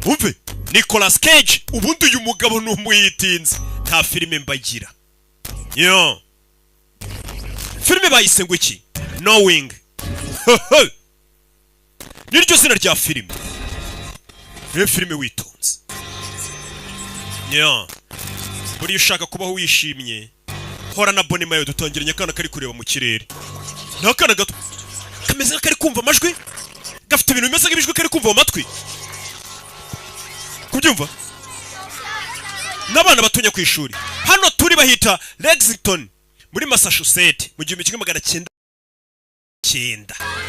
Umve, Nicolas Cage, ubundi uyu mugabo ni umuyitinzi, nta filime mbagira. Yo, filime bayise ngo iki? Knowing niryo zina rya filime. Niyo filime witonze. Yo, buriya ushaka kubaho wishimye, hora na bonema yawe. Dutangiranye akana kari kureba mu kirere. Ni akana gato kameze nk'akari kumva amajwi, gafite ibintu bimeze nk'ibijwi kari kumva mu matwi, kubyumva n'abana batunya ku ishuri. Hano turi bahita Lexington muri Massachusetts mu 1909,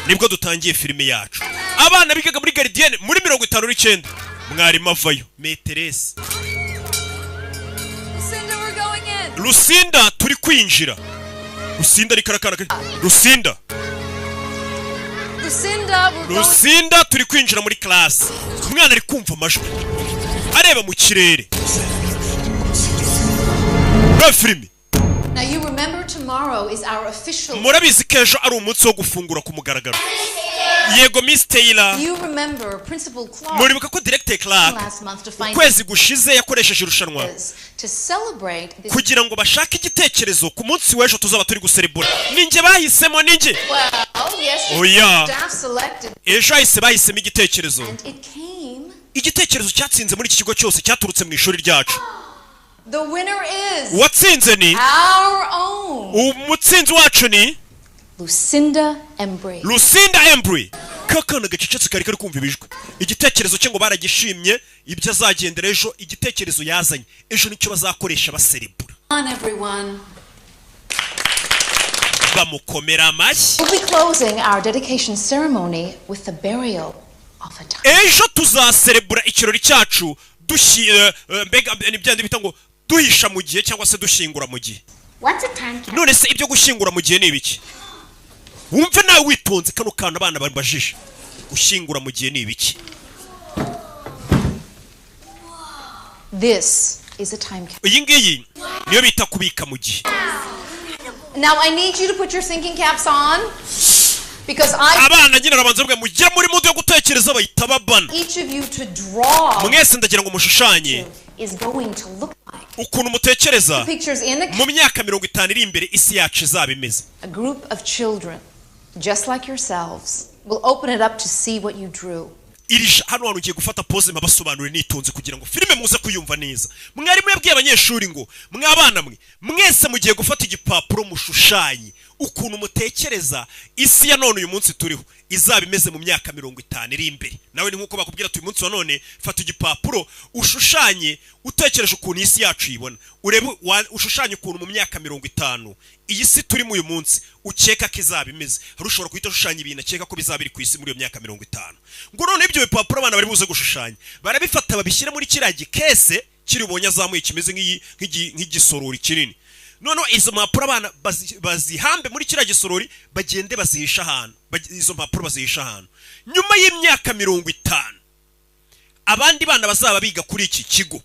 nibwo dutangiye filime yacu. Abana bigaga muri gardienne muri 59, mwarimu avayo, maîtresse. Lucinda, we're going in. Lucinda, turi kwinjira. Lucinda, ariko arakana Lucinda. Lucinda, we're going. Lucinda, turi kwinjira muri class. Umwana ari kumva amajwi, areba mu kirere. Reba filime. Now you remember tomorrow is our official. Murabizi ko ejo ari umunsi wo gufungura ku mugaragaro. Yego, Miss Taylor. You remember Principal Clark Muribuka ko Director Clark last month to find ukwezi gushize yakoresheje irushanwa to celebrate this. kugira ngo bashake igitekerezo ku munsi w'ejo tuzaba turi guserebura. Ninjye bahisemo, ninjye. Well, yes, Oya. staff selected, Ejo hahise bahisemo igitekerezo. and it came. Igitekerezo cyatsinze muri iki kigo cyose cyaturutse mu ishuri ryacu. The winner is Uwatsinze ni our own umutsinzi wacu ni Lucinda Embry. Lucinda Embry. Kakana gacecetse kari kumva ibijwi. Igitekerezo cye ngo baragishimye, ibyo azagendera ejo, igitekerezo yazanye ejo nicyo bazakoresha baserebura. On everyone. Bamukomera amashyi. We'll be closing our dedication ceremony with the burial of a time. Ejo tuzaserebura ikirori cyacu dushi mbega ni bya bita ngo duhisha mu gihe cyangwa se dushyingura mu gihe. What's a time capsule? None se ibyo gushyingura mu gihe ni ibiki? Wumve nawe witonze kano kantu abana babajije: gushyingura mu gihe ni ibiki? This is a time capsule. Iyi ngiyi niyo bita kubika mu gihe. Now I need you to put your thinking caps on because I Abana nyine arabanza bavuga mujye muri mood yo gutekereza, bahita babana. each of you to draw Mwese ndagira ngo mushushanye is going to look like. ukuntu mutekereza Pictures in the mu myaka 50 iri imbere isi yacu izaba imeze. A group of children, just like yourselves, will open it up to see what you drew. Hano hantu ugiye gufata pause mpabasobanurire nitonze kugira ngo filime muze kuyumva neza. Mwarimu yabwiye abanyeshuri ngo: "Mwabana mwe, mwese mugiye gufata igipapuro mushushanye ukuntu mutekereza isi ya none uyu munsi turiho izaba imeze mu myaka 50 iri imbere." Nawe ni nk'uko bakubwira ati: "Uyu munsi wa none fata igipapuro ushushanye utekereje ukuntu isi yacu uyibona, urebe ushushanye ukuntu mu myaka 50 iyi si turimo uyu munsi ukeka ko izaba imeze." Hari ushobora guhita ashushanya ibintu akeka ko bizaba biri ku isi muri iyo myaka 50. Ngo none ibyo bipapuro abana bari buze gushushanya barabifata babishyira muri kiriya gikese kiri ubonye azamuye kimeze nk'igisorori kinini. Noneho izo mpapuro abana bazihambe muri kiriya gisorori, bagende bazihisha ahantu. Izo mpapuro bazihisha ahantu. Nyuma y'imyaka 50 abandi bana bazaba biga kuri iki kigo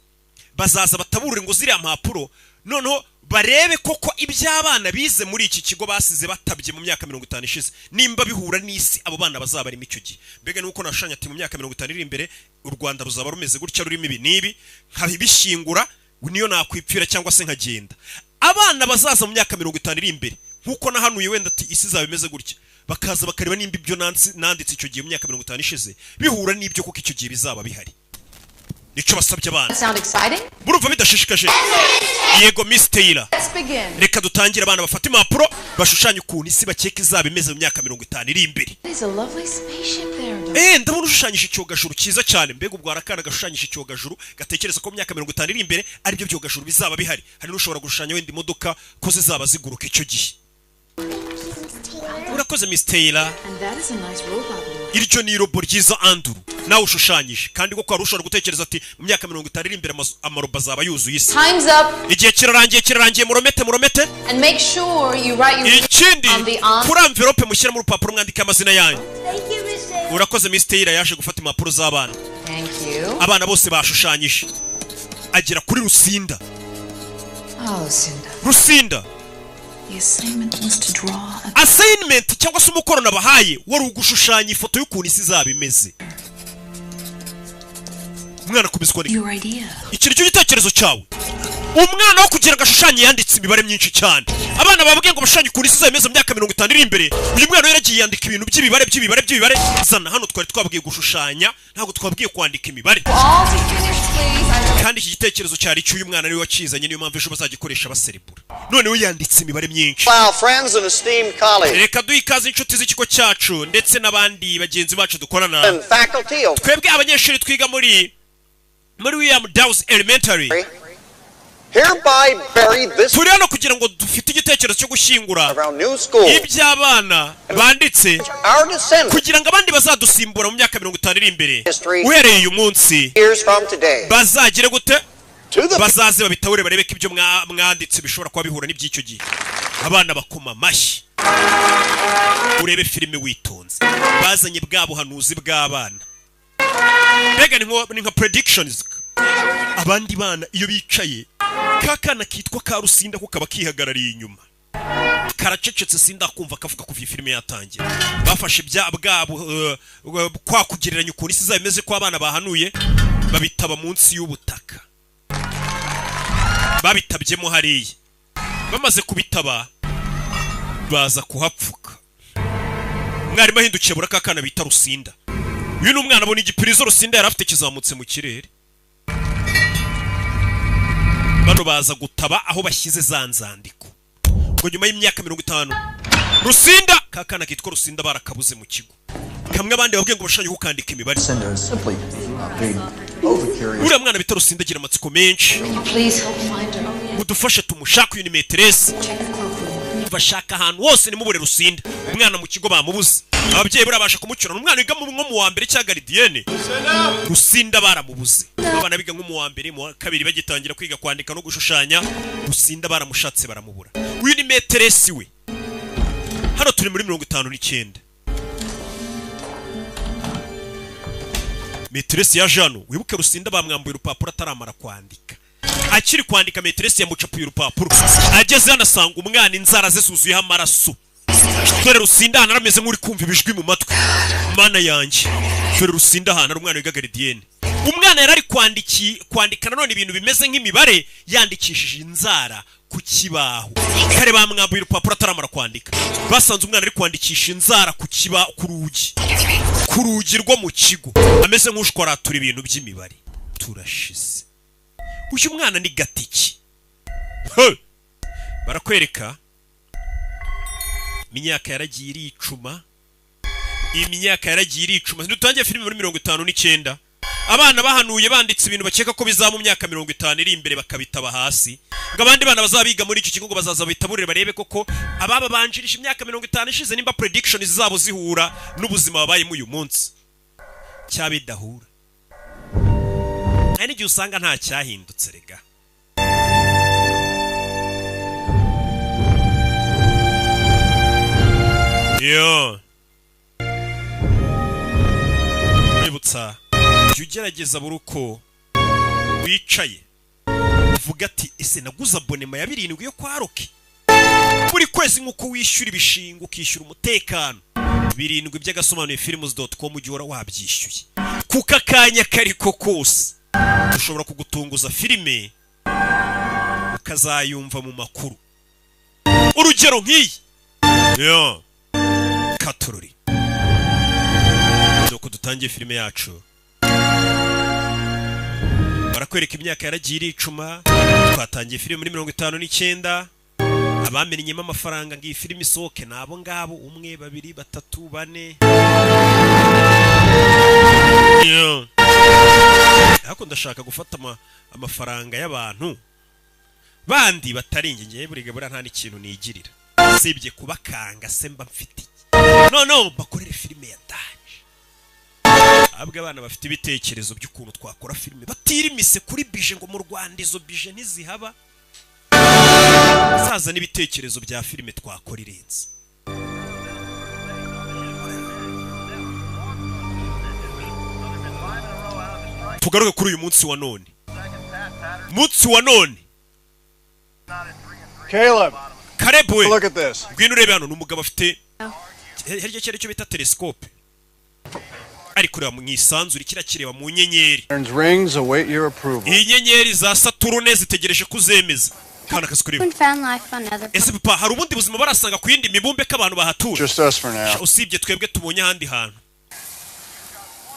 bazaza bataburure ngo ziriya mpapuro, noneho barebe koko iby'abana bize muri iki kigo basize batabye mu myaka 50 ishize nimba bihura n'isi abo bana bazaba barimo icyo gihe. Mbega nuko nashushanya ati: "Mu myaka 50 iri imbere u Rwanda ruzaba rumeze gutya, rurimo ibi n'ibi," nkabishyingura, niyo nakwipfira cyangwa se nkagenda, abana bazaza mu myaka 50 iri imbere, nk'uko nahanuye wenda ati isi izaba imeze gutya, bakaza bakareba nimba ibyo nanditse icyo gihe mu myaka 50 ishize bihura n'ibyo kuko icyo gihe bizaba bihari. Nicyo basabye abana. Sound exciting? Murumva bidashishikaje? Yego, Miss Taylor. Let's begin. Reka dutangire. Abana bafata impapuro bashushanya ukuntu isi bakeka izaba imeze mu myaka 50 iri imbere. There's a lovely spaceship there. Doc. Ndabona ushushanyije icyogajuru cyiza cyane. Mbega ubwo hari akana gashushanyije icyogajuru, gatekereza ko mu myaka 50 iri imbere aribyo byogajuru bizaba bihari. Hari n'ushobora gushushanya wenda imodoka ko zizaba ziguruka icyo gihe. Urakoze, Miss Taylor. And that is a nice robot. Lou. Iryo ni irobo ryiza, Andrew, nawe ushushanyije. Kandi koko hari ushobora gutekereza ati mu myaka 50 iri imbere amarobo azaba yuzuye isi. Time's up. Igihe kirarangiye, kirarangiye. Muromete, muromete. And make sure you write your Ikindi, on the on. kuri envelope mushyiramo urupapuro mwandike amazina yanyu. Thank you, Miss Taylor. Urakoze, Miss Taylor. Yaje gufata impapuro z'abana. Thank you. Abana bose bashushanyije, agera kuri Lucinda. Oh, Lucinda. Lucinda. The assignment was to draw a Assignment cyangwa se umukoro nabahaye wari ugushushanya ifoto y'ukuntu isi izaba imeze. Umwana akomeza kwandika. Your idea. Iki nicyo gitekerezo cyawe? Umwana wo kugira ngo ashushanye yanditse imibare myinshi cyane. Abana bababwiye ngo bashushanye ukuntu isi izaba imeze mu myaka 50 iri imbere. Uyu mwana we yaragiye yandika ibintu by'imibare, by'imibare, by'imibare. Zana hano, twari twabwiye gushushanya, ntabwo twabwiye kwandika imibare. All to finish, please. I Kandi iki gitekerezo cyari icy'uyu mwana, niwe wakizanye, niyo mpamvu ejo bazagikoresha baserebura. Noneho yanditse imibare myinshi. Our friends and esteemed colleagues Reka duhe ikaze inshuti z'ikigo cyacu ndetse n'abandi bagenzi bacu dukorana. and faculty of Twebwe abanyeshuri twiga muri William Dawes Elementary hereby bury this turi hano kugira ngo dufite igitekerezo cyo gushyingura of our new school. iby'abana banditse Our descendants kugira ngo abandi bazadusimbura mu myaka 50 iri imbere History. uhereye uyu munsi years from today. bazagire gute? To the Bazaze babitahure, barebe ko ibyo mwanditse bishobora kuba bihura n'iby'icyo gihe. Abana bakoma amashyi. Urebe filime witonze. Bazanye bwa buhanuzi bw'abana, mbega ni nka predictions. Abandi bana iyo bicaye, ka kana kitwa ka Rusinda ko kaba kihagarariye inyuma, karacecetse, sindakumva kavuga kuva iyi filime yatangira. Bafashe bya bwabo kwa kugereranya ukuntu isi izaba imeze ko abana bahanuye, babitaba munsi y'ubutaka, babitabyemo hariya. Bamaze kubitaba baza kuhapfuka. Mwarimu ahindukiye abura ka kana bita Rusinda. Uyu ni umwana, abona igipirizo Rusinda yari afite kizamutse mu kirere. Bano baza gutaba aho bashyize za nzandiko ngo nyuma y'imyaka 50 Rusinda, ka kana kitwa Rusinda, barakabuze mu kigo kamwe. Abandi babwiye ngo bashanye kukandika imibare. Cinder is simply being over-curious. Uriya mwana bita Rusinda agira amatsiko menshi. Please help find her. Mudufashe tumushake. Uyu ni maîtresse. Check the cloakroom. Bashaka ahantu hose nimubure Rusinda. Umwana mu kigo bamubuze, ababyeyi burabasha kumucyura. Ni umwana wiga nko mu wa mbere cyangwa gardienne. Rusinda baramubuze. Abana biga nko mu wa mbere, mu wa kabiri, bagitangira kwiga kwandika no gushushanya. Rusinda baramushatse baramubura. Uyu ni maîtresse we. Hano turi muri 59. Maîtresse ya jano, wibuke Rusinda bamwambuye urupapuro ataramara kwandika. Akiri kwandika, maîtresse yamucapuye urupapuro. Ageze hano asanga umwana inzara ze zuzuyeho amaraso. Dore Rusinda ahantu arameze nk'uri kumva ibijwi mu matwi. Mana yanjye, dore Rusinda ahantu ari, umwana wiga gardienne. Umwana yari ari kwandika nanone ibintu bimeze nk'imibare, yandikishije inzara ku kibaho. Kare bamwambuye urupapuro ataramara kwandika. Basanze umwana ari kwandikisha inzara ku kiba ku rugi rwo mu kigo, ameze nk'ushwaratura ibintu by'imibare. Turashize. Uyu mwana ni gatiki. He! Barakwereka imyaka yaragiye iricuma, imyaka yaragiye iricuma. Dutangiye filime muri 59. Abana bahanuye banditse ibintu bakeka ko bizaba mu myaka 50 iri imbere, bakabitaba hasi ngo abandi bana bazaba muri iki kigo ngo bazaza bitaburire, barebe koko ababa banjirije imyaka 50 ishize nimba predictions zabo zihura n'ubuzima babayemo uyu munsi cyaba bidahura. Hari n'igihe usanga nta cyahindutse rega. Yo, wibutsa, jya ugerageza buri uko wicaye uvuga ati: "Ese naguze abonnement ya 7 yo kwa Rocky buri kwezi?" Nk'uko wishyura ibishinga, ukishyura umutekano, 7 by'agasobanuye films.com, ujya uhora wabyishyuye, kuko akanya kariko kose dushobora kugutunguza filime ukazayumva mu makuru. Urugero nk'iyi yo katorori. Nuko dutangiye filime yacu, barakwereka imyaka yaragiye iricuma. Twatangiye filime muri 59. Abamennyemo amafaranga ngo iyi filime isohoke ni abo ngabo: umwe, babiri, batatu, bane. Yo. Ariko ndashaka gufata amafaranga y'abantu bandi batari njye. Ngewe buriga buriya nta n'ikintu nigirira usibye kubakanga. Se mba mfite iki? No bakorere filime ya danger. Ahubwo abana bafite ibitekerezo by'ukuntu twakora filime batirimise kuri budget, ngo mu Rwanda izo budget ntizihaba. Saza n'ibitekerezo bya filime twakora irenze. Tugaruke kuri uyu munsi wa none, munsi wa none. Caleb, Caleb we, look at this. Ngwino urebe hano. Ni umugabo afite hirya cyari cyo bita telescope, Ari kureba mu isanzure, kiriya kireba mu nyenyeri. Saturn's rings await your approval. Iyi nyenyeri za Saturune zitegereje kuzemeza. Kana kazi kureba. Anyone found life on other Ese papa, hari ubundi buzima barasanga ku yindi mibumbe ko abantu bahatura? Just us for now. Sha, usibye twebwe tubonye ahandi hantu.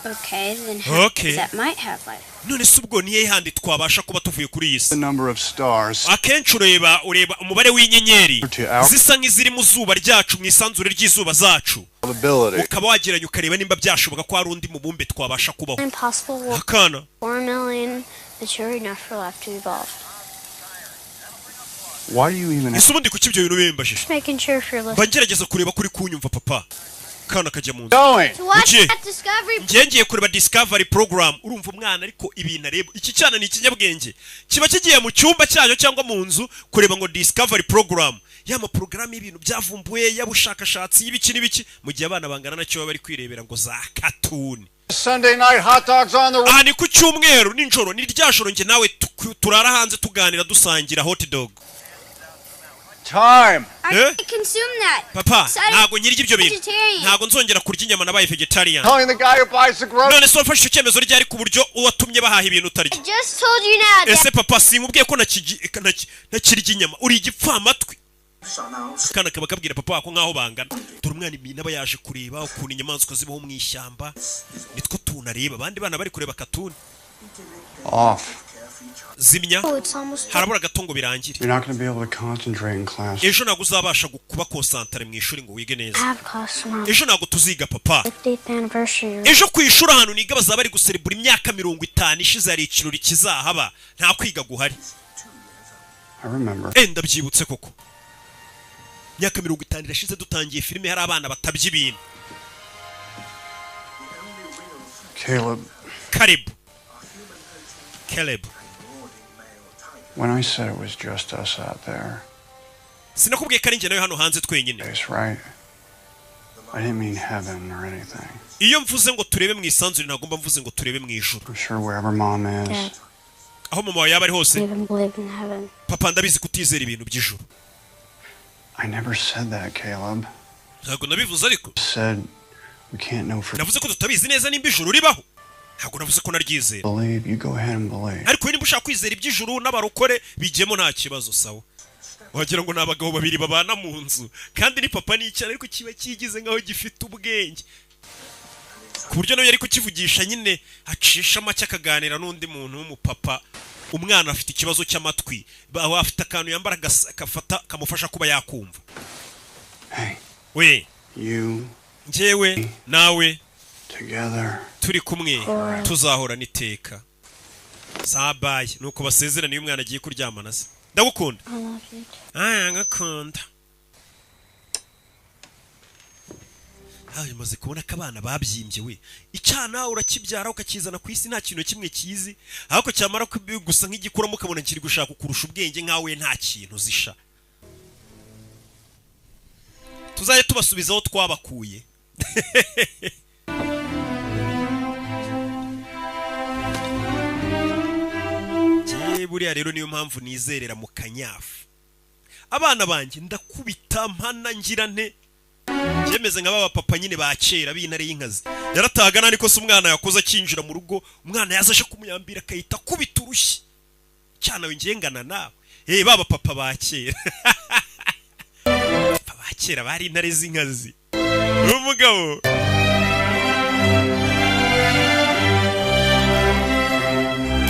Okay, then how Okay. that might have life. None se ubwo niyo handi twabasha kuba tuvuye kuri iyi si? The number of stars Akenshi ureba umubare w'inyenyeri zisa nk'iziri mu zuba ryacu, mu isanzure ry'izuba zacu, probability. ukaba wageranya ukareba nimba byashoboka ko hari undi mubumbe twabasha kubaho. Impossible world. Akana. 4 million mature enough for life to evolve. Why do you even Ese ubundi kuki ibyo bintu bimbajije? Just making sure if you're Mba listening. ngerageza kureba kuri kunyumva, papa. Kana kajya mu nzu. going? To watch Ugiye. that Discovery Ngiye, ngiye kureba Discovery program. Urumva umwana ariko ibintu areba, iki cyana ni ikinyabwenge, kiba kigiye mu cyumba cyayo cyangwa mu nzu kureba ngo Discovery program, ya maporogaramu y'ibintu byavumbuwe, y'ubushakashatsi, y'ibiki n'ibiki, mu gihe abana bangana nacyo baba bari kwirebera ngo za katuni. Sunday night hot dogs on the Aha ni ku cyumweru nijoro, ni rya joro njye nawe turara hanze tuganira, dusangira hot dog. time. I Eh? can't consume that. Papa, Sorry, ntabwo nkirya ibyo bintu. vegetarian. Ntabwo nzongera kurya inyama, nabaye vegetarian. Telling the guy who buys the groceries. None se wafashe icyo cyemezo ryari, ku buryo uwatumye bahaha ibintu utarya? I just told you now, Dad. Ese papa, sinkubwiye ko ntakirya inyama? Uri igipfamatwi. Akana kaba kabwira papa wako nk'aho bangana. Dore umwana ibintu aba yaje kureba, ukuntu inyamaswa zibaho mu ishyamba, nitwo tunareba. Abandi bana bari kureba katuni. Off. Zimya. Oh, it's almost Harabura gato ngo birangire. You're not going to be able to concentrate in class. Ejo ntabwo uzabasha kuba concentré mu ishuri ngo wige neza. Have class tomorrow. Ejo ntabwo tuziga, papa. 50th anniversary. Ejo ku ishuri ahantu niga bazaba bari guserebura imyaka 50 ishize, hari ikirori kizahaba, nta kwiga guhari. I remember. Ndabyibutse koko, imyaka 50 irashize dutangiye filime. Hari abana batabye ibintu. Caleb, Caleb, Caleb. when I said it was just us out there, Sinakubwiye ko ari njye nawe hano hanze twenyine? it's right. I didn't mean heaven or anything. Iyo mvuze ngo turebe mu isanzure, ntabwo mba mvuze ngo turebe mu ijuru. I'm sure wherever mom is, Dad, Aho mama wawe yaba ari hose. I even believe in heaven. Papa, ndabizi kutizera ibintu by'ijuru. I never said that, Caleb. Ntabwo nabivuze ariko. Said we can't know for Navuze ko tutabizi neza nimba ijuru ribaho, ntabwo navuze ko naryizera. believe. You go ahead and believe. Ariko niba ushaka kwizera iby'ijuru n'abarokore bijyemo, nta kibazo, sawa. Wagira ngo ni abagabo babiri babana mu nzu, kandi ni papa n'icyana, ariko kiba kigize nk'aho gifite ubwenge, ku buryo nawe yari kukivugisha nyine acisha make akaganira n'undi muntu w'umupapa. Umwana afite ikibazo cy'amatwi, afite akantu yambara gafata kamufasha kuba yakumva. Hey, We you njyewe nawe together. turi kumwe tuzahorana iteka. Sabaye nuko basezerana iyo umwana agiye kuryamana se. Ndagukunda. I love you too. Ah, ngakunda. Ah, umaze kubona ko abana babyimbye we. Icyana urakibyara ukakizana ku isi nta kintu na kimwe kizi, ariko cyamara gusa nk'igikuramo ukabona kiri gushaka kurusha ubwenge nkawe nta kintu zisha. Tuzajya tubasubiza aho twabakuye. Njye buriya rero niyo mpamvu nizerera mu kanyafu. Abana banjye ndakubita mpana ngira nte, byemeze nka baba papa nyine ba kera b'intare y'inkazi. Yaratahaga nta niko se umwana yakoze akinjira mu rugo, umwana yaza aje kumuyambira akahita akubita urushyi cyane we ngengana nawe. Baba papa ba kera, papa ba kera bari intare z'inkazi. Umugabo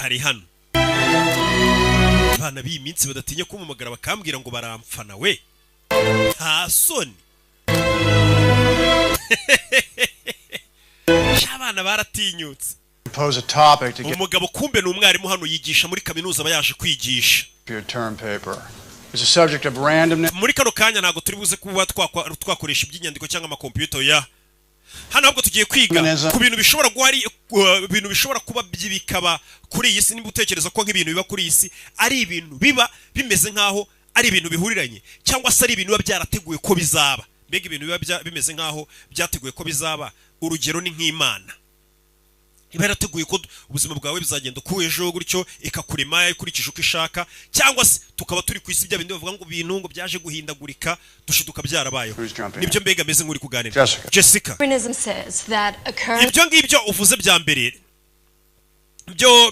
ari hano, abana b'iyi minsi badatinya kumpamagara bakambwira ngo baramfana we, nta soni. Sha, abana baratinyutse. Propose a topic to get Umugabo kumbe ni umwarimu hano, yigisha muri kaminuza, aba yaje kwigisha. your term paper. It's a subject of randomness. Muri kano kanya ntabwo turi buze kuba twakoresha iby'inyandiko cyangwa amakompiyuta ya hano, ahubwo tugiye kwiga Neza. ku bintu bishobora guhari, ibintu bishobora kuba bikaba kuri iyi si. Niba utekereza ko nk'ibintu biba kuri iyi si ari ibintu biba bimeze nk'aho ari ibintu bihuriranye, cyangwa se ari ibintu biba byarateguwe ko bizaba, mbega ibintu biba bimeze nk'aho byateguwe ko bizaba. Urugero ni nk'Imana. Iba yarateguye ko ubuzima bwawe bizagenda uko ejo gutyo, ikakurema ikurikije uko ishaka, cyangwa se tukaba turi ku isi, bya bindi bavuga ngo ibintu ngo byaje guhindagurika, dushiduka byarabayeho. Who's jumping? Nibyo mbega ameze nk'uri kuganira. Jessica. Jessica. Darwinism says that occurs Ibyo ngibyo uvuze bya mbere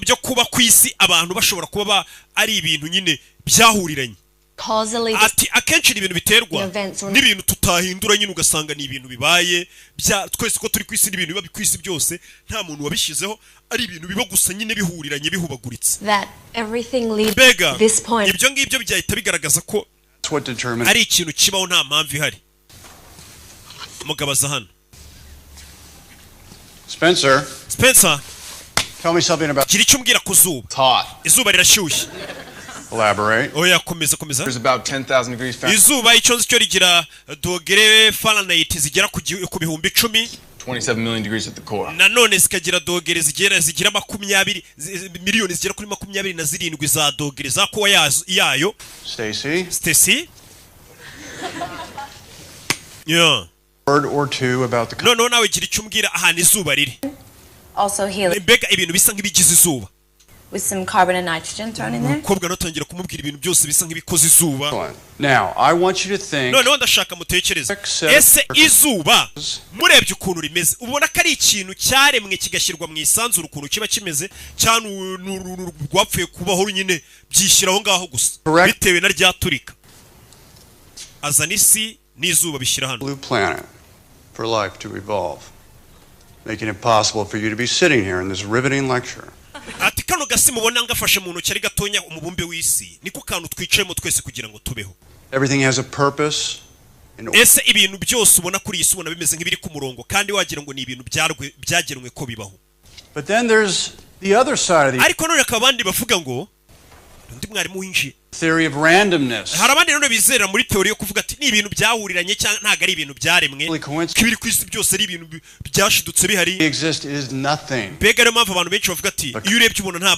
byo kuba ku isi abantu bashobora kuba ari ibintu nyine byahuriranye. causally Ati akenshi ni ibintu biterwa Events or- n'ibintu tutahindura nyine, ugasanga ni ibintu bibaye bya twese ko turi ku isi, n'ibintu biba ku isi byose nta muntu wabishyizeho, ari ibintu biba gusa nyine bihuriranye, bihubaguritse. that everything leads Mbega to this point. ibyo ngibyo byahita bigaragaza ko That's what determined ari ikintu kibaho nta mpamvu ihari. Mugabo aza hano. Spencer, Spencer, tell me something about gira icyo umbwira ku zuba. It's hot. Izuba rirashyushye. Elaborate. Oya, komeza, komeza. There's about 10,000 degrees Fahrenheit, Izuba icyo nzi cyo rigira dogere Fahrenheit zigera ku 10,000. 27 million degrees at the core. Nanone zikagira dogere zigira 20 miliyoni zigera kuri 27 za dogere za core yayo. Stacy, Stacy, yeah. word or two about the Noneho nawe gira icyo umbwira ahantu izuba riri. Also helium Mbega ibintu bisa nk'ibigize izuba. with some carbon and nitrogen thrown in there. Umukobwa natangira kumubwira ibintu byose bisa nk'ibikoze izuba. Excellent. Now, I want you to think Noneho ndashaka mutekereze. Seven. Ese izuba murebye ukuntu rimeze, ubona ko ari ikintu cyaremwe kigashyirwa mu isanzure ukuntu kiba kimeze, cyangwa ni uruntu rwapfuye kubaho nyine byishyira aho ngaho gusa? Correct. Bitewe na ryaturika, azana isi n'izuba bishyira hano. blue planet for life to evolve, making it possible for you to be sitting here in this riveting lecture. Ati kano gasi mubona ngafashe mu ntoki ari gatonya, umubumbe w'isi, niko kantu twicayemo twese kugira ngo tubeho. Everything has a purpose and Ese ibintu byose ubona kuri iyi si ubona bimeze nk'ibiri ku murongo, kandi wagira ngo ni ibintu byagenwe ko bibaho? But then there's the other side of the Ariko none hakaba abandi bavuga ngo undi mwarimu winjiye. theory of randomness. Hari abandi none bizera muri théorie yo kuvuga ati ni ibintu byahuriranye cyangwa ntabwo ari ibintu byaremwe, ko ibiri ku isi byose ari ibintu byashidutse bihari. Exist is nothing. Mbega ariyo mpamvu abantu benshi bavuga ati iyo urebye ubona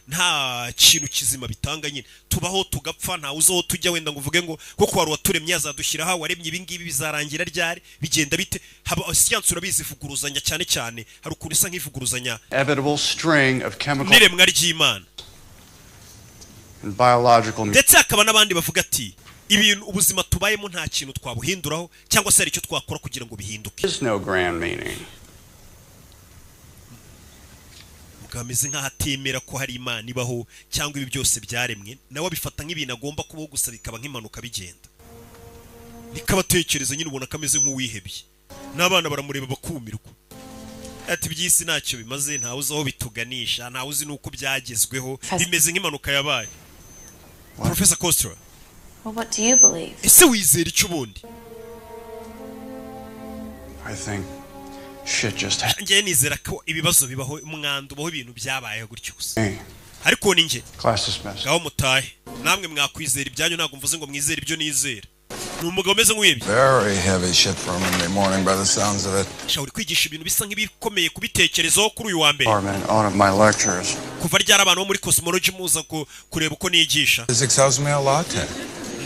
nta kintu kizima bitanga nyine, tubaho tugapfa, ntawe uzi aho tujya, wenda ngo uvuge ngo kuko wari waturemye azadushyiraho, waremye ibi ngibi bizarangira ryari, bigenda bite? Haba siyansi urabizi ivuguruzanya cyane cyane, hari ukuntu isa nk'ivuguruzanya Evitable string of chemical n'iremwa ry'Imana and biological Ndetse hakaba n'abandi bavuga ati ibintu ubuzima tubayemo nta kintu twabuhinduraho, cyangwa se hari icyo twakora kugira ngo bihinduke. There's no grand meaning. Mugabo ameze nk'aho atemera ko hari Imana ibaho cyangwa ibi byose byaremwe, nawe abifata nk'ibintu agomba kubaho gusa, bikaba nk'impanuka bigenda. Niko abatekereza nyine, ubona ko ameze nk'uwihebye, n'abana baramureba bakumirwa. Ati iby'isi ntacyo bimaze, ntawe uzi aho bituganisha, ntawe uzi n'uko byagezweho, bimeze nk'impanuka yabaye. Professor Costa. Well, what do you believe? Ese wizera icyo ubundi? I think shit just happened. Njyewe nizera ko ibibazo bibaho, umwanda ubaho, ibintu byabayeho gutyo gusa, ariko ni njye. Class dismissed. Ngaho mutahe, namwe mwakwizera ibyanyu, ntabwo mvuze ngo mwizere ibyo nizera. Ni umugabo umeze nk'uwibye. Very heavy shit for a Monday morning by the sounds of it. Sha, uri kwigisha ibintu bisa nk'ibikomeye kubitekerezaho kuri uyu wa mbere. Department on of my lectures. Kuva ryari abantu bo muri cosmology muza kureba uko nigisha? Physics owes me a latte.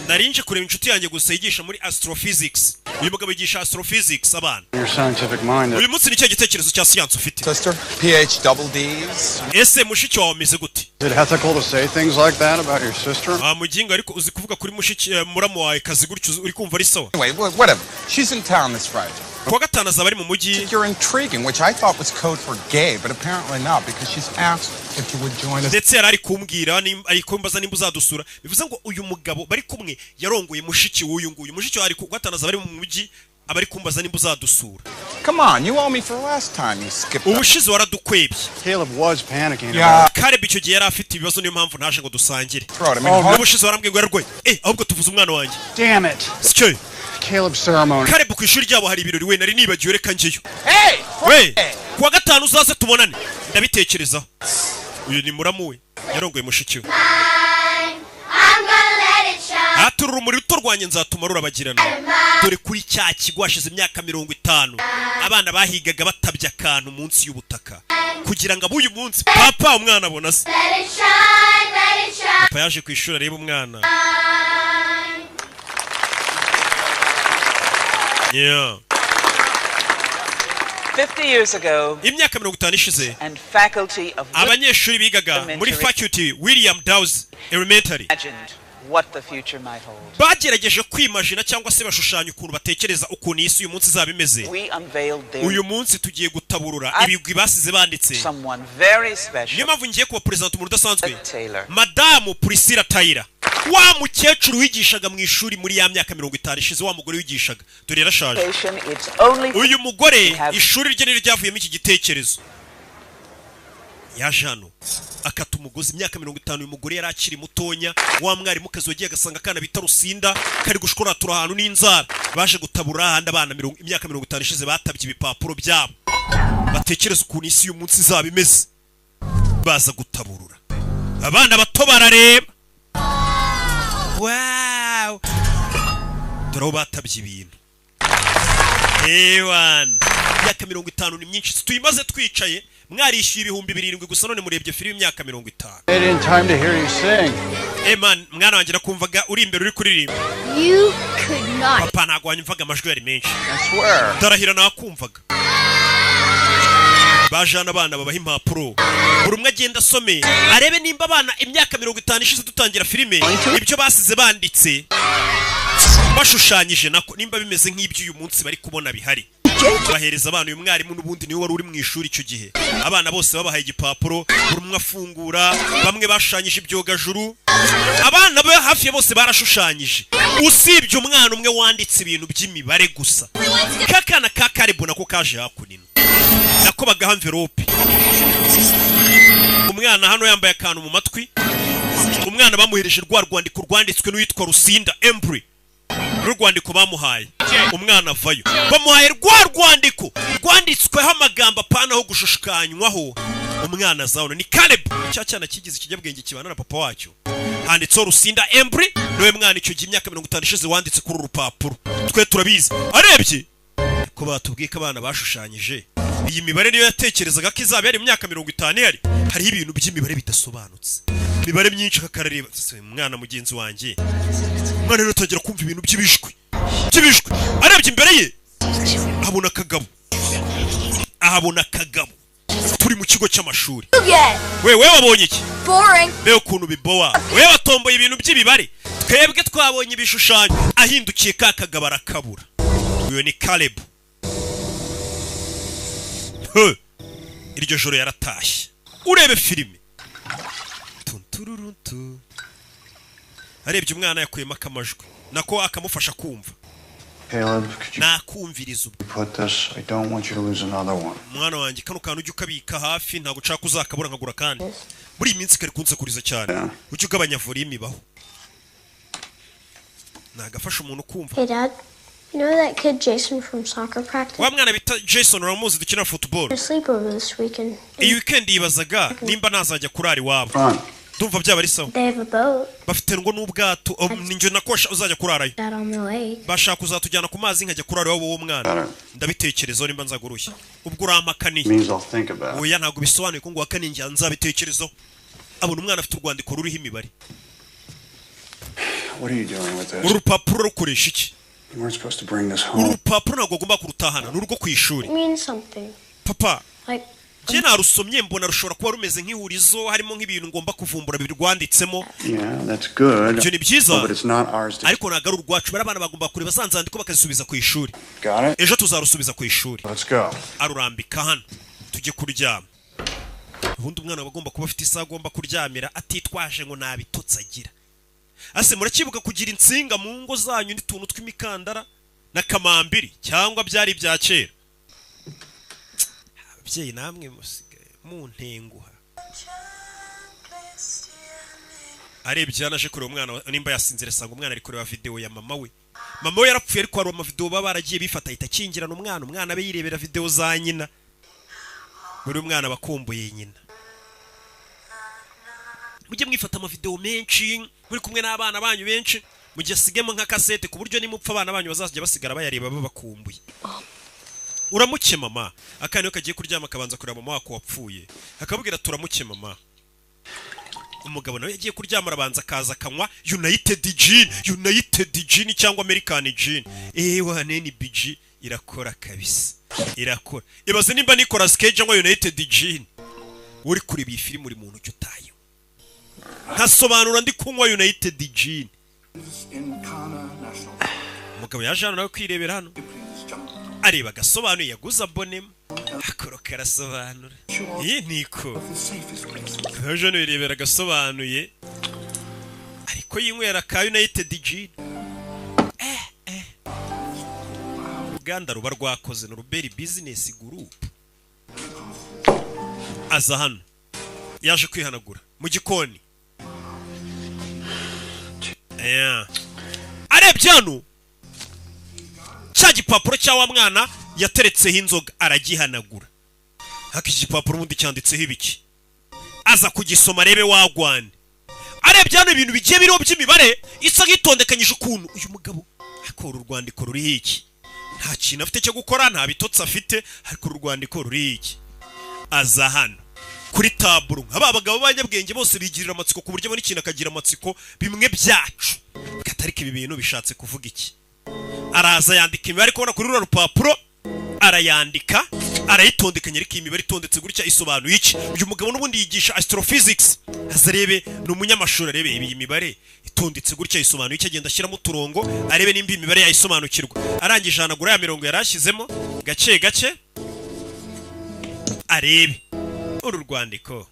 Nari nje kureba inshuti yanjye gusa yigisha muri astrophysics. Uyu mugabo yigisha astrophysics abana. Your scientific mind. Uyu munsi ni cyo gitekerezo cya siyansi ufite? Sister, PH double D's. Ese mushiki wawe ameze gute? Is it ethical to say things like that about your sister? Ah, mugingo, ariko uzi kuvuga kuri mushiki muramu wawe kazi gutyo, uri kumva ari sawa? Anyway, whatever. She's in town this Friday. Kuwa gatanu azaba ari mu mujyi. You're intriguing, which I thought was code for gay, but apparently not, because she's asked if you would join us. Ndetse yari ari kumbwira ari kumbaza nimba uzadusura. Bivuze ngo uyu mugabo bari kumwe yarongoye mushiki w'uyu nguyu. Mushiki wawe ari ku gatanu azaba ari mu mujyi, aba ari kumbaza nimba uzadusura. Come on, you owe me for last time you skipped. Ubushize waradukwebye. Caleb was panicking Yeah. about Caleb icyo gihe yari afite ibibazo, niyo mpamvu ntaje ngo dusangire. Throat. I mean, hard- N'ubushize warambwiye ngo yararwaye. Ahubwo tuvuze umwana wanjye. Damn it. Sicyo. Caleb's ceremony. Caleb ku ishuri ryabo hari ibirori, we nari nibagiwe, reka njyeyo. Hey! We kuwa gatanu uzaze tubonane, ndabitekerezaho. Uyu ni muramu we yarongoye mushiki we. Ati uru rumuri ruto rwanjye nzatuma rurabagirana. Dore kuri cya kigo hashize imyaka 50 abana bahigaga batabye akantu munsi y'ubutaka kugira ngo ab'uyu munsi papa umwana abona se. Papa yaje ku ishuri areba umwana. Yeah. 50 years ago, Imyaka 50 ishize, and faculty of abanyeshuri bigaga muri faculty William Dawes Elementary imagined what the future might hold. bagerageje kwimajina cyangwa se bashushanya ukuntu batekereza ukuntu iyi si uyu munsi izaba imeze. We unveiled their Uyu munsi tugiye gutaburura ibigwi basize banditse. Someone very special. Niyo mpamvu ngiye kuba perezida, umuntu udasanzwe. Taylor. Madamu Priscilla Taylor, wa mukecuru wigishaga mu ishuri muri ya myaka 50 ishize, wa mugore wigishaga, dore yarashaje. Station, it's only Uyu mugore, ishuri rye niryo ryavuyemo iki gitekerezo. Yaje hano akata umugozi. Imyaka 50 uyu mugore yari akiri mutonya. Wa mwarimukazi wagiye agasanga akana bita Rusinda kari gushkoratura ahantu n'inzara, baje gutabura ahandi abana imyaka 50 ishize batabye ibipapuro byabo, batekereza ukuntu isi y'uyu munsi izaba imeze. Baza gutaburura, abana bato barareba. Wow, dore aho batabye ibintu. Ewana, imyaka 50 ni myinshi tuyimaze twicaye. Mwarishyuye 7,000 gusa, none murebye filime imyaka 50. Made it in time to hear you sing. Eman, mwana wanjye, nakumvaga uri imbere uri kuririmba. You could not. Papa, ntabwo wanyumvaga, amajwi yari menshi. I swear. Ndarahira, nakumvaga. Bajana abana, babaha impapuro, buri umwe agenda asome arebe nimba abana imyaka 50 ishize dutangira filime ibyo basize banditse, bashushanyije nako, nimba bimeze nk'iby'uyu munsi bari kubona bihari. Bahereza abana. Uyu mwarimu n'ubundi niwe wari uri mu ishuri icyo gihe. Abana bose babahaye igipapuro, buri umwe afungura. Bamwe bashushanyije ibyogajuru, abana be hafi ya bose barashushanyije, usibye umwana umwe wanditse ibintu by'imibare gusa. Kakana ka Karibu nako kaje hakunino, nako bagaha envelope. Umwana hano yambaye akantu mu matwi. Umwana bamuhereje rwa rwandiko rwanditswe n'uwitwa Rusinda Embry. Rwandiko bamuhaye, umwana avayo bamuhaye rwa rwandiko rwanditsweho amagambo, apana ho gushushanywaho. Umwana azabona ni Caleb, cya cyana kigize ikinyabwenge kibana na papa wacyo. Handitseho Rusinda Embry, niwe mwana icyo gihe imyaka 50 ishize wanditse kuri uru rupapuro, twe turabizi. Arebye ko batubwiye ko abana bashushanyije iyi mibare niyo yatekerezaga ko izaba yari mu myaka 50 ihari, hariho ibintu by'imibare bidasobanutse, imibare myinshi. Akakareba umwana mugenzi wanjye. Umwana rero atangira kumva ibintu by'ibijwi by'ibijwi. Arebye imbere ye abona akagabo, ahabona akagabo. Turi mu kigo cy'amashuri. We we, wabonye iki? Boring. Mbega ukuntu bibowa! We watomboye ibintu by'imibare, twebwe twabonye ibishushanyo. Ahindukiye, ka kagabo arakabura. Uyu ni Caleb. He! Iryo joro yaratashye. Urebe filime. Tuntururuntu. Arebye umwana yakuyemo akamajwi, nako akamufasha kumva. Caleb, could you Nakumviriza ubwo. put this? I don't want you to lose another one. Mwana wanjye, kano kantu ujye ukabika hafi, ntabwo ushaka uzakabura nkagura. Kandi muri iyi minsi kari kunsakuriza cyane, ujye ugabanya volume ibaho. Nagafasha umuntu kumva. Hey, Dad. You know that kid Jason from soccer practice? Wa mwana bita Jason uramuzi, dukina football? A sleepover this weekend. Iyi weekend yibazaga nimba nazajya kurara iwabo. Ndumva byaba ari sawa. They have a boat Bafite ngo n'ubwato. Oh, ni njye nakosha uzajya kurarayo. out on the lake. Bashaka kuzatujyana ku mazi nkajya kurara iwabo w'uwo mwana. Ndabitekerezaho nimba nzagurushya. Ubwo urampakaniye? Means I'll think about it. Oya, ntabwo bisobanuye ko ngo uhakane njye nzabitekerezaho. Abona umwana afite urwandiko ruriho imibare. What are you doing with this? Uru rupapuro rukoresha iki? You weren't supposed to bring this Uru home. rupapuro ntabwo ugomba kurutahana, ni urwo ku ishuri. It means something. Papa, Like, njye narusomye mbona rushobora kuba rumeze nk'ihurizo, harimo nk'ibintu ngomba kuvumbura birwanditsemo. Yeah, that's good. Ibyo ni byiza. Oh, but it's not ours to. Ariko ntabwo ari urwacu. Bari abana bagomba kureba za nzandiko bakazisubiza ku ishuri. Got it? Ejo tuzarusubiza ku ishuri. Let's go. Arurambika hano, tujye kuryama. Ubundi umwana aba agomba kuba afite isaha agomba kuryamira, atitwaje ngo ntabitotsi agira. Ase muracyibuka kugira insinga mu ngo zanyu n'utuntu tw'imikandara na kamambiri, cyangwa byari ibya kera? Ababyeyi namwe musigaye muntenguha. Arebye hano, aje kureba umwana nimba yasinzira, asanga umwana ari kureba videwo ya mama we. Mama we yarapfuye, ariko hari amavidewo baba baragiye bifata, ahita akingirana umwana, umwana abe yirebera videwo za nyina. Buri mwana aba akumbuye nyina. Mujye mwifata amavidewo menshi muri kumwe n'abana banyu benshi, mujye asigemo nka kasete, ku buryo nimupfa abana banyu bazajya basigara bayareba babakumbuye. Uramuke mama. Akana iyo kagiye kuryama kabanza kureba mama wako wapfuye, akabwira turamuke mama. Umugabo nawe yagiye kuryama, arabanza akaza akanywa United Gin, United Gin cyangwa American Gin, ewa neni BG Irakora kabisa, irakora. Ibaze nimba Nicolas Cage anywa United Gin. Uri kureba iyi filime uri muntu utayo, nkasobanura ndi kunywa United Gin. Umugabo yaje hano nawe kwirebera hano, areba agasobanuye, yaguze abonema akoro karasobanura. Iyi niko yaje hano yirebera agasobanuye, ariko yinywera ka United Gin. Uruganda ruba rwakoze ni Ruberi Business Group. Aza hano, yaje kwihanagura mu gikoni. Yeah. Arebye hano cya gipapuro cya wa mwana yateretseho inzoga, aragihanagura. Haka iki gipapuro ubundi cyanditseho ibiki? Aza kugisoma arebe wagwane. Arebye hano ibintu bigiye biriho by'imibare isa nk'itondekanyije ukuntu. Uyu mugabo akora urwandiko ruriho iki? Nta kintu afite cyo gukora, nta bitotsi afite, ariko uru rwandiko ruriho iki? Aza hano kuri taburo, nk'aba bagabo b'abanyabwenge bose bigirira amatsiko, ku buryo abona ikintu akagira amatsiko bimwe byacu, katariko ibi bintu bishatse kuvuga iki? Araza yandika imibare kubona kuri ruriya rupapuro, arayandika arayitondekanya. Ariko iyi mibare itondetse gutya isobanuye iki? Uyu mugabo n'ubundi yigisha astrophysics, aza arebe, ni umunyamashuri, arebe iyi mibare itondetse gutya isobanuye iki. Agenda ashyiramo uturongo arebe nimba imibare yayisobanukirwa. Arangije ahanagura ya mirongo yari ashyizemo gake gake, arebe uru rwandiko.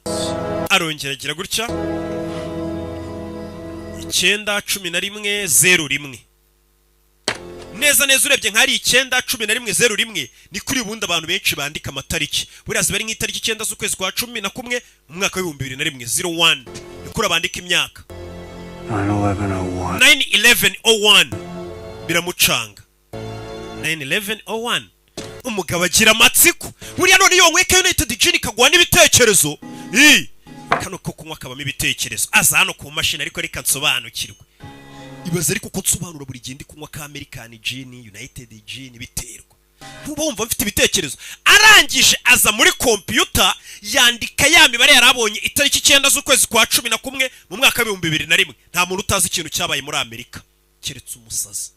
Arongera agira gutya: 9, 11, 0, 1. Neza neza urebye nk'ari 9, 11, 0, 1, ni kuri ubundi abantu benshi bandika amatariki. Buriya ziba ari nk'itariki 9 z'ukwezi kwa 11 mu mwaka w'2001, 01, ni kuri abandika imyaka. 9/11/01. 9/11/01 biramucanga. 9/11/01. Umugabo agira amatsiko. Buriya none iyo wanyweye United Gin ikaguha n'ibitekerezo. Ii, kano ko kunywa kabamo ibitekerezo. Aza hano ku mashini, ariko reka nsobanukirwe. Ibaze ariko ko nsobanura buri gihe ndi kunywa ka American Gin, United Gin, biterwa ntuba wumva mfite ibitekerezo. Arangije aza muri kompiyuta, yandika ya mibare yari abonye, itariki 9 z'ukwezi kwa 11 mu mwaka w'2001. Nta muntu utazi ikintu cyabaye muri Amerika keretse umusazi.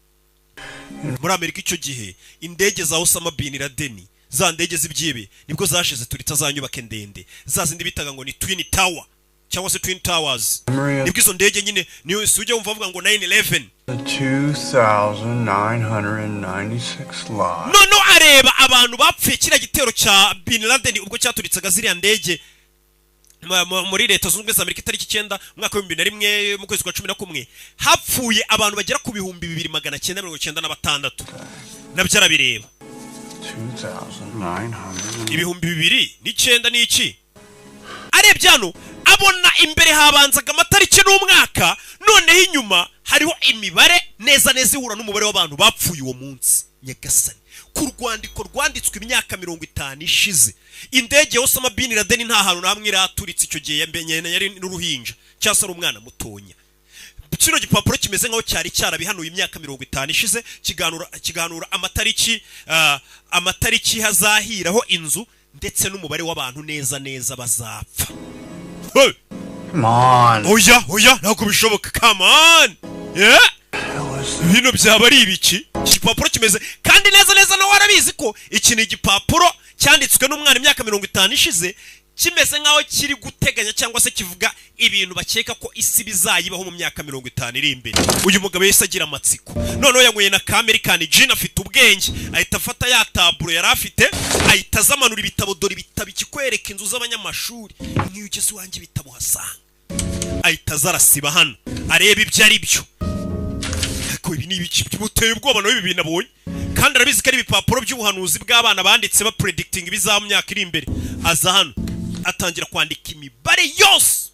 Muri Amerika icyo gihe indege za Osama bin Laden, za ndege z'ibyibe, nibwo zashize turita za nyubako ndende, za zindi bitaga ngo ni Twin Tower cyangwa se Twin Towers. Nibwo izo ndege nyine, niyo si ujya wumva bavuga ngo 9/11. 2,996 lives. Noneho areba abantu bapfuye kiriya gitero cya bin Laden ubwo cyaturitsaga ziriya ndege muri Leta Zunze Ubumwe za Amerika, itariki 9 umwaka w'2001 mu kwezi kwa 11, hapfuye abantu bagera ku 2996. Nabyo arabireba. 2,900. 2009 n'iki. Arebye hano abona imbere habanzaga amatariki n'umwaka, noneho inyuma hariho imibare neza neza ihura n'umubare w'abantu bapfuye uwo munsi. Nyagasani, ku rwandiko rwanditswe imyaka 50 ishize, indege ya Osama bin Laden nta hantu na hamwe iraturitse. Icyo gihe yamenye yari n'uruhinja cyangwa se ari umwana mutonya. Kino gipapuro kimeze nk'aho cyari cyarabihanuye imyaka 50 ishize, kiganura amatariki, amatariki hazahiraho inzu ndetse n'umubare w'abantu neza neza bazapfa. Hey! Come on. Oya, oya, ntabwo bishoboka. Come on, yeah? Bino byaba ari ibiki? Iki gipapuro kimeze kandi neza neza, nawe arabizi ko iki ni igipapuro cyanditswe n'umwana imyaka 50 ishize, kimeze nk'aho kiri guteganya cyangwa se kivuga ibintu bakeka ko isi bizayibaho mu myaka 50 iri imbere. Uyu mugabo yahise agira amatsiko. Noneho yanyweye na ka American Gin, afite ubwenge, ahita afata ya taburo yari afite, ahita azamanura ibitabo. Dore ibitabo, ikikwereka inzu z'abanyamashuri, nk'iyo ugeze iwanjye ibitabo uhasanga. Ahita aza arasiba hano areba ibyo ari byo. Ariko ibi ni ibiki bimuteye ubwoba nawe ibi bintu abonye? Kandi arabizi ko ari ibipapuro by'ubuhanuzi bw'abana banditse bapredicting ibizaba mu myaka iri imbere. Aza hano atangira kwandika imibare yose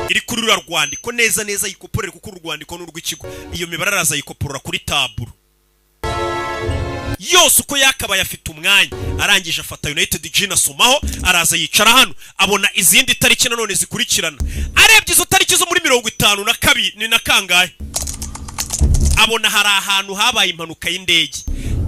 iri kuri ruriya rwandiko neza neza, ayikoporere, kuko uru rwandiko ni urw'ikigo. Iyo mibare araza ayikoporora kuri taburo yose uko yakabaye. Afite umwanya, arangije afata United Gin asomaho, araza yicara hano, abona izindi tariki nanone zikurikirana. Arebye izo tariki zo muri 52 ni na kangahe, abona hari ahantu habaye impanuka y'indege,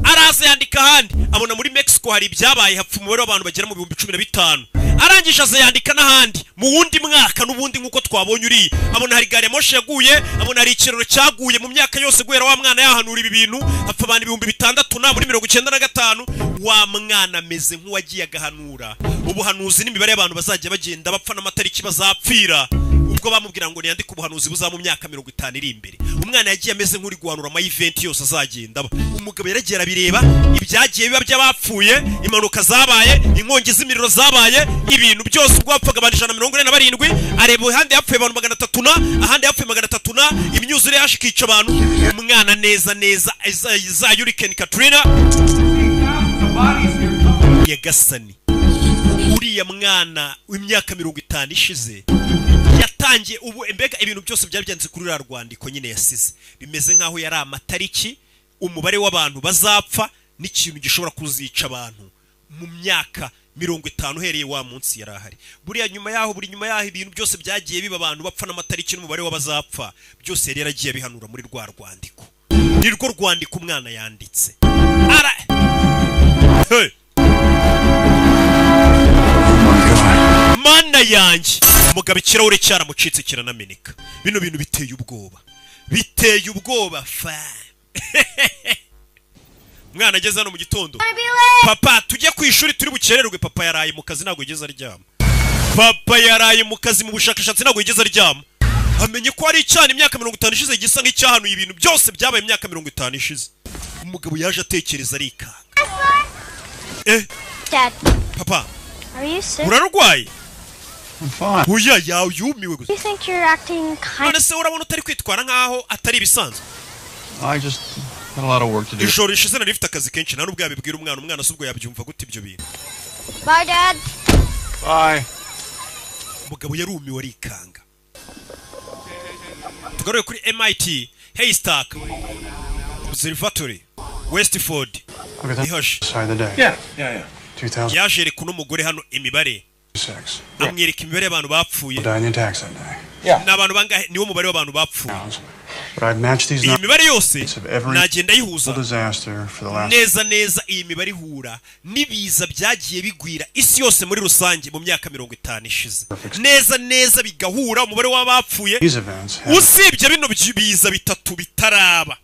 araza yandika ahandi. Abona muri Mexico hari ibyabaye, hapfa umubare w'abantu bagera mu 15,000. Arangije aza yandika n'ahandi. Mu wundi mwaka n'ubundi, nk'uko twabonye uriya, abona hari gari ya moshi yaguye, abona hari ikiraro cyaguye. Mu myaka yose guhera wa mwana yahanura ibi bintu, hapfa abantu 6000 na muri 95. Wa mwana ameze nk'uwagiye agahanura ubuhanuzi n'imibare y'abantu bazajya bagenda bapfa n'amatariki bazapfira. Ubwo bamubwira ngo niyandike ubuhanuzi buzaba mu myaka 50 iri imbere, umwana yagiye ameze nk'uri guhanura ama event yose azagenda aba. Umugabo yaragiye arabireba, ibyagiye biba by'abapfuye, impanuka zabaye, inkongi z'imiriro zabaye, ibintu byose. Ubwo hapfaga abantu 147, areba ahandi hapfuye abantu 300 na ahandi hapfuye 300 na imyuzure yaje ikica abantu. Umwana neza neza za Hurricane Katrina. Nyagasani, uriya mwana w'imyaka 50 ishize yatangiye ubu. Mbega ibintu byose byari byanditse kuri ruriya rwandiko nyine yasize, bimeze nk'aho yari amatariki, umubare w'abantu bazapfa n'ikintu gishobora kuzica abantu mu myaka 50 uhereye wa munsi yari ahari. Buriya nyuma yaho, buri nyuma yaho, ibintu byose byagiye biba, abantu bapfa n'amatariki n'umubare w'abazapfa, byose yari yaragiye abihanura muri rwa rwandiko. Ni rwo rwandiko umwana yanditse ara. Hey! Mana yanjye! Umugabo ikirahure cyaramucitse kiranameneka. Bino bintu biteye ubwoba, biteye ubwoba fa. Umwana ageze hano mu gitondo: "Papa, tujye ku ishuri, turi bukererwe." Papa yaraye mu kazi, ntabwo yigeze aryama. Papa yaraye mu kazi, mu bushakashatsi, ntabwo yigeze aryama. Amenye ko hari icyana imyaka 50 ishize gisa nk'icyahanuye ibintu byose byabaye imyaka 50 ishize. Umugabo yaje atekereza, arikanga. Dad, Papa. are you sick? Urarwaye? Oya, yawe yumiwe gusa. You think you're acting kind None se urabona utari kwitwara nk'aho atari ibisanzwe? I just had a lot of work to do. Ijoro rishize nari rifite akazi kenshi. Nta n'ubwo yabibwira umwana. Umwana si ubwo yabyumva gute ibyo bintu? Bye, Dad. Bye. Umugabo yarumiwe, arikanga. Tugaruye kuri MIT Haystack Observatory, Westford. Look at that. Ihoshe. Side of the day. Yeah. 2006. Yaje yereka uno mugore hano imibare, amwereka imibare y'abantu bapfuye. Died in the attacks that day. Ni abantu bangahe? Niwo mubare w'abantu bapfuye. But I've matched these Iyi mibare yose of every nagenda ayihuza disaster for the last neza neza. Iyi mibare ihura n'ibiza byagiye bigwira isi yose muri rusange mu myaka 50 ishize, neza neza bigahura umubare w'abapfuye, these events. Have, usibye bino biza bitatu bitaraba.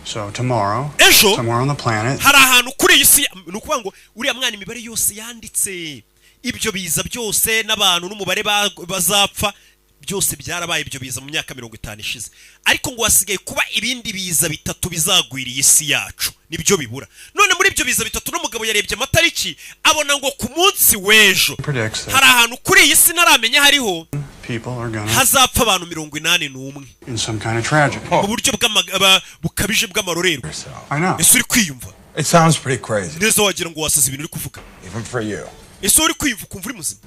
so tomorrow, Ejo somewhere on the planet, hari ahantu kuri iyi si. Ni ukuvuga ngo uriya mwana imibare yose yanditse, ibyo biza byose n'abantu n'umubare bazapfa, byose byarabaye ibyo biza mu myaka 50 ishize. Ariko ngo hasigaye kuba ibindi biza bitatu bizagwira iyi si yacu, nibyo bibura. None muri ibyo biza bitatu, n'umugabo yarebye amatariki, abona ngo ku munsi w'ejo predicts that hari ahantu kuri iyi si ntaramenya hariho people are gonna hazapfa abantu 81 in some kind of tragedy. mu buryo bukabije bw'amarorerwa. I know. Ese uri kwiyumva? It sounds pretty crazy, Neza wagira ngo wasaze ibintu uri kuvuga. even for you. Ese uri kwiyumva ukumva uri muzima,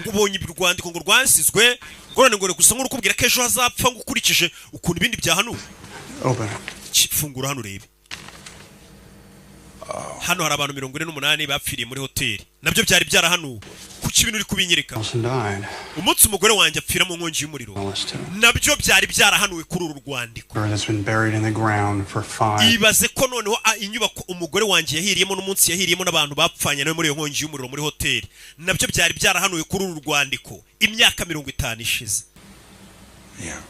ngo ubonye urwandiko ngo rwasizwe, ngo none ngo gusa nk'urukubwira ko ejo hazapfa, ngo ukurikije ukuntu ibindi byahanuwe? Open it. Fungura hano urebe. Hano hari abantu 48 bapfiriye muri hoteli, nabyo byari byarahanuwe. Kuki ibintu uri kubinyereka? Nelson died. Umunsi umugore wanjye apfira mu nkongi y'umuriro, nabyo byari byarahanuwe kuri uru rwandiko. That's been buried in the ground for 5 Ibaze ko noneho inyubako umugore wanjye yahiriyemo n'umunsi yahiriyemo n'abantu bapfanye nawe muri iyo nkongi y'umuriro muri hoteli, nabyo byari byarahanuwe kuri uru rwandiko imyaka 50 ishize.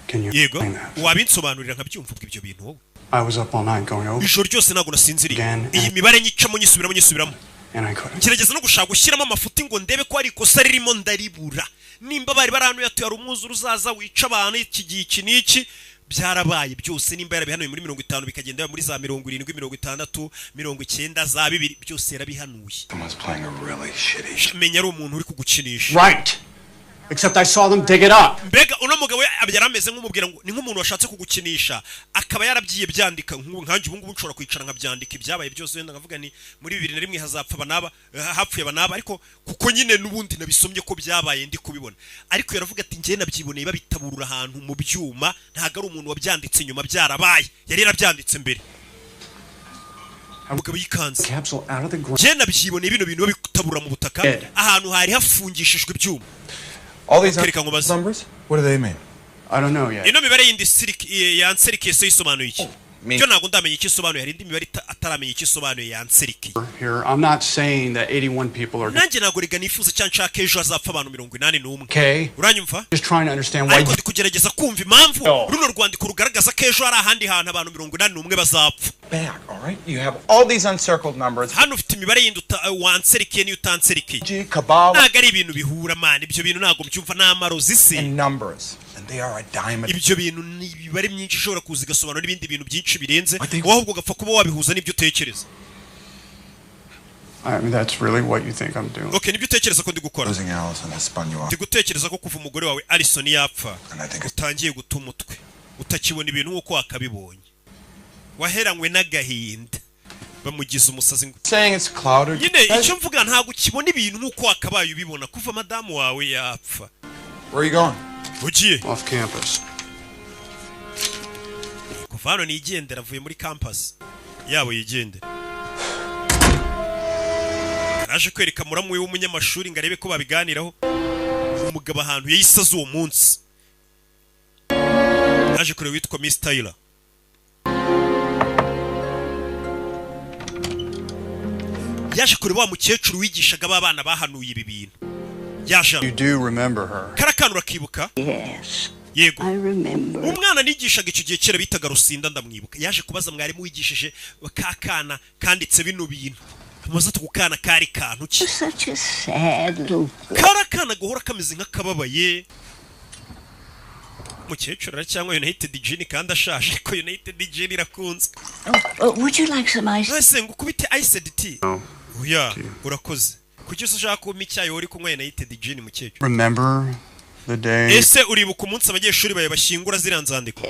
Can you Yego. explain that? Wabinsobanurira nkabyumva ubwo ibyo bintu wowe? I was up all night going over Ijoro ryose ntabwo nasinziriye. Again. Iyi mibare nyicamo, nyisubiramo, nyisubiramo, and I couldn't. ngerageza no gushaka gushyiramo amafuti ngo ndebe ko hari ikosa ririmo, ndaribura. Nimba bari barahanuye ati hari umwuzure uzaza wica abantu iki gihe iki n'iki, byarabaye byose. Nimba yarabihanuye muri 50, bikagenda muri za 70, 60, 90, za 2000, byose yarabihanuye. Someone's playing a really shitty. Menya ari umuntu uri kugukinisha. Right. Except I saw them dig it up. Mbega uno mugabo yari ameze nk'umubwira ngo ni nk'umuntu washatse kugukinisha, akaba yarabyiye byandika. Nk'ubu nkanjye ubu ngubu nshobora kwicara nkabyandika ibyabaye byose, wenda nkavuga ni muri 2001 hazapfa aba n'aba, hapfuye aba n'aba, ariko kuko nyine n'ubundi nabisomye ko byabaye, ndi kubibona. Ariko yaravuga ati njyewe nabyiboneye babitaburura ahantu mu byuma, ntabwo ari umuntu wabyanditse nyuma byarabaye, yari yarabyanditse mbere. Umugabo yikanze. Capsule out of the ground. Njyewe nabyiboneye bino bintu babitabura mu butaka, Dead. ahantu hari hafungishijwe ibyuma. All these Kereka nkubaze. numbers? What do they mean? I don't know yet. Ino mibare yindi yanserikese yisobanuye iki? Byo ntabwo ndamenya icyo isobanuye. Hari indi mibare ataramenya icyo isobanuye yanserikiye. Here, I'm not saying that 81 people are Nanjye ntabwo rega nifuza cyangwa nshaka ejo hazapfa abantu 81. okay. Uranyumva? Just trying to understand why Ariko ndi kugerageza kumva impamvu runo rwandiko rugaragaza ko ejo hari ahandi hantu abantu 81 bazapfa. Back, all right? You have all these uncircled numbers. Hano ufite imibare yindi wanserikiye n'iyo utanserikiye. Kabbalah Ntabwo ari ibintu bihura, man. Ibyo bintu ntabwo mbyumva, ni amarozi se? and numbers, and they are a dime. Ibyo bintu ni imibare myinshi ishobora kuza igasobanura n'ibindi bintu byinshi birenze wowe, ahubwo ugapfa kuba wabihuza n'ibyo utekereza. I mean, that's really what you think I'm doing. Okay, nibyo utekereza ko ndi gukora? Losing Allison has spun you off. Ndi gutekereza ko kuva umugore wawe Alison yapfa utangiye guta umutwe, utakibona ibintu nk'uko wakabibonye, waheranywe n'agahinda, bamugize umusazi ngo Saying it's clouded. Nyine icyo mvuga, ntabwo ukibona ibintu nk'uko wakabaye ubibona kuva madamu wawe yapfa. Where are you going? Ugiye? Off campus. Kuva hano nigendera. Avuye muri campus yabo yigendera. Yaraje kwereka muramu we w'umunyamashuri ngo arebe ko babiganiraho. Umugabo ahantu yayisaze uwo munsi, yaje kureba witwa Miss Tyler. Yaje kureba wa mukecuru wigishaga ba bana bahanuye ibi bintu. Yaje hano. You do remember her. Kariya kana urakibuka? Yes. Yego. I remember. Umwana nigishaga icyo gihe kera bitaga Rusinda, ndamwibuka. Yaje kubaza mwarimu wigishije ka kana kanditse bino bintu, amubaza ati: "Ku kana kari kantu ki?" Such a sad little girl. Kari akana gahora kameze nk'akababaye. Mukecuru aracyanywa United Gin kandi ashaje, ariko United Gin irakunzwe. Oh, would you like some ice? Ese ngo ukubite iced tea? Oya, urakoze. Kuki se ushaka kumpa icyayi uri kunywa United Gin, mukecuru? Remember the day Ese uribuka umunsi abanyeshuri bawe bashyingura ziriya nzandiko?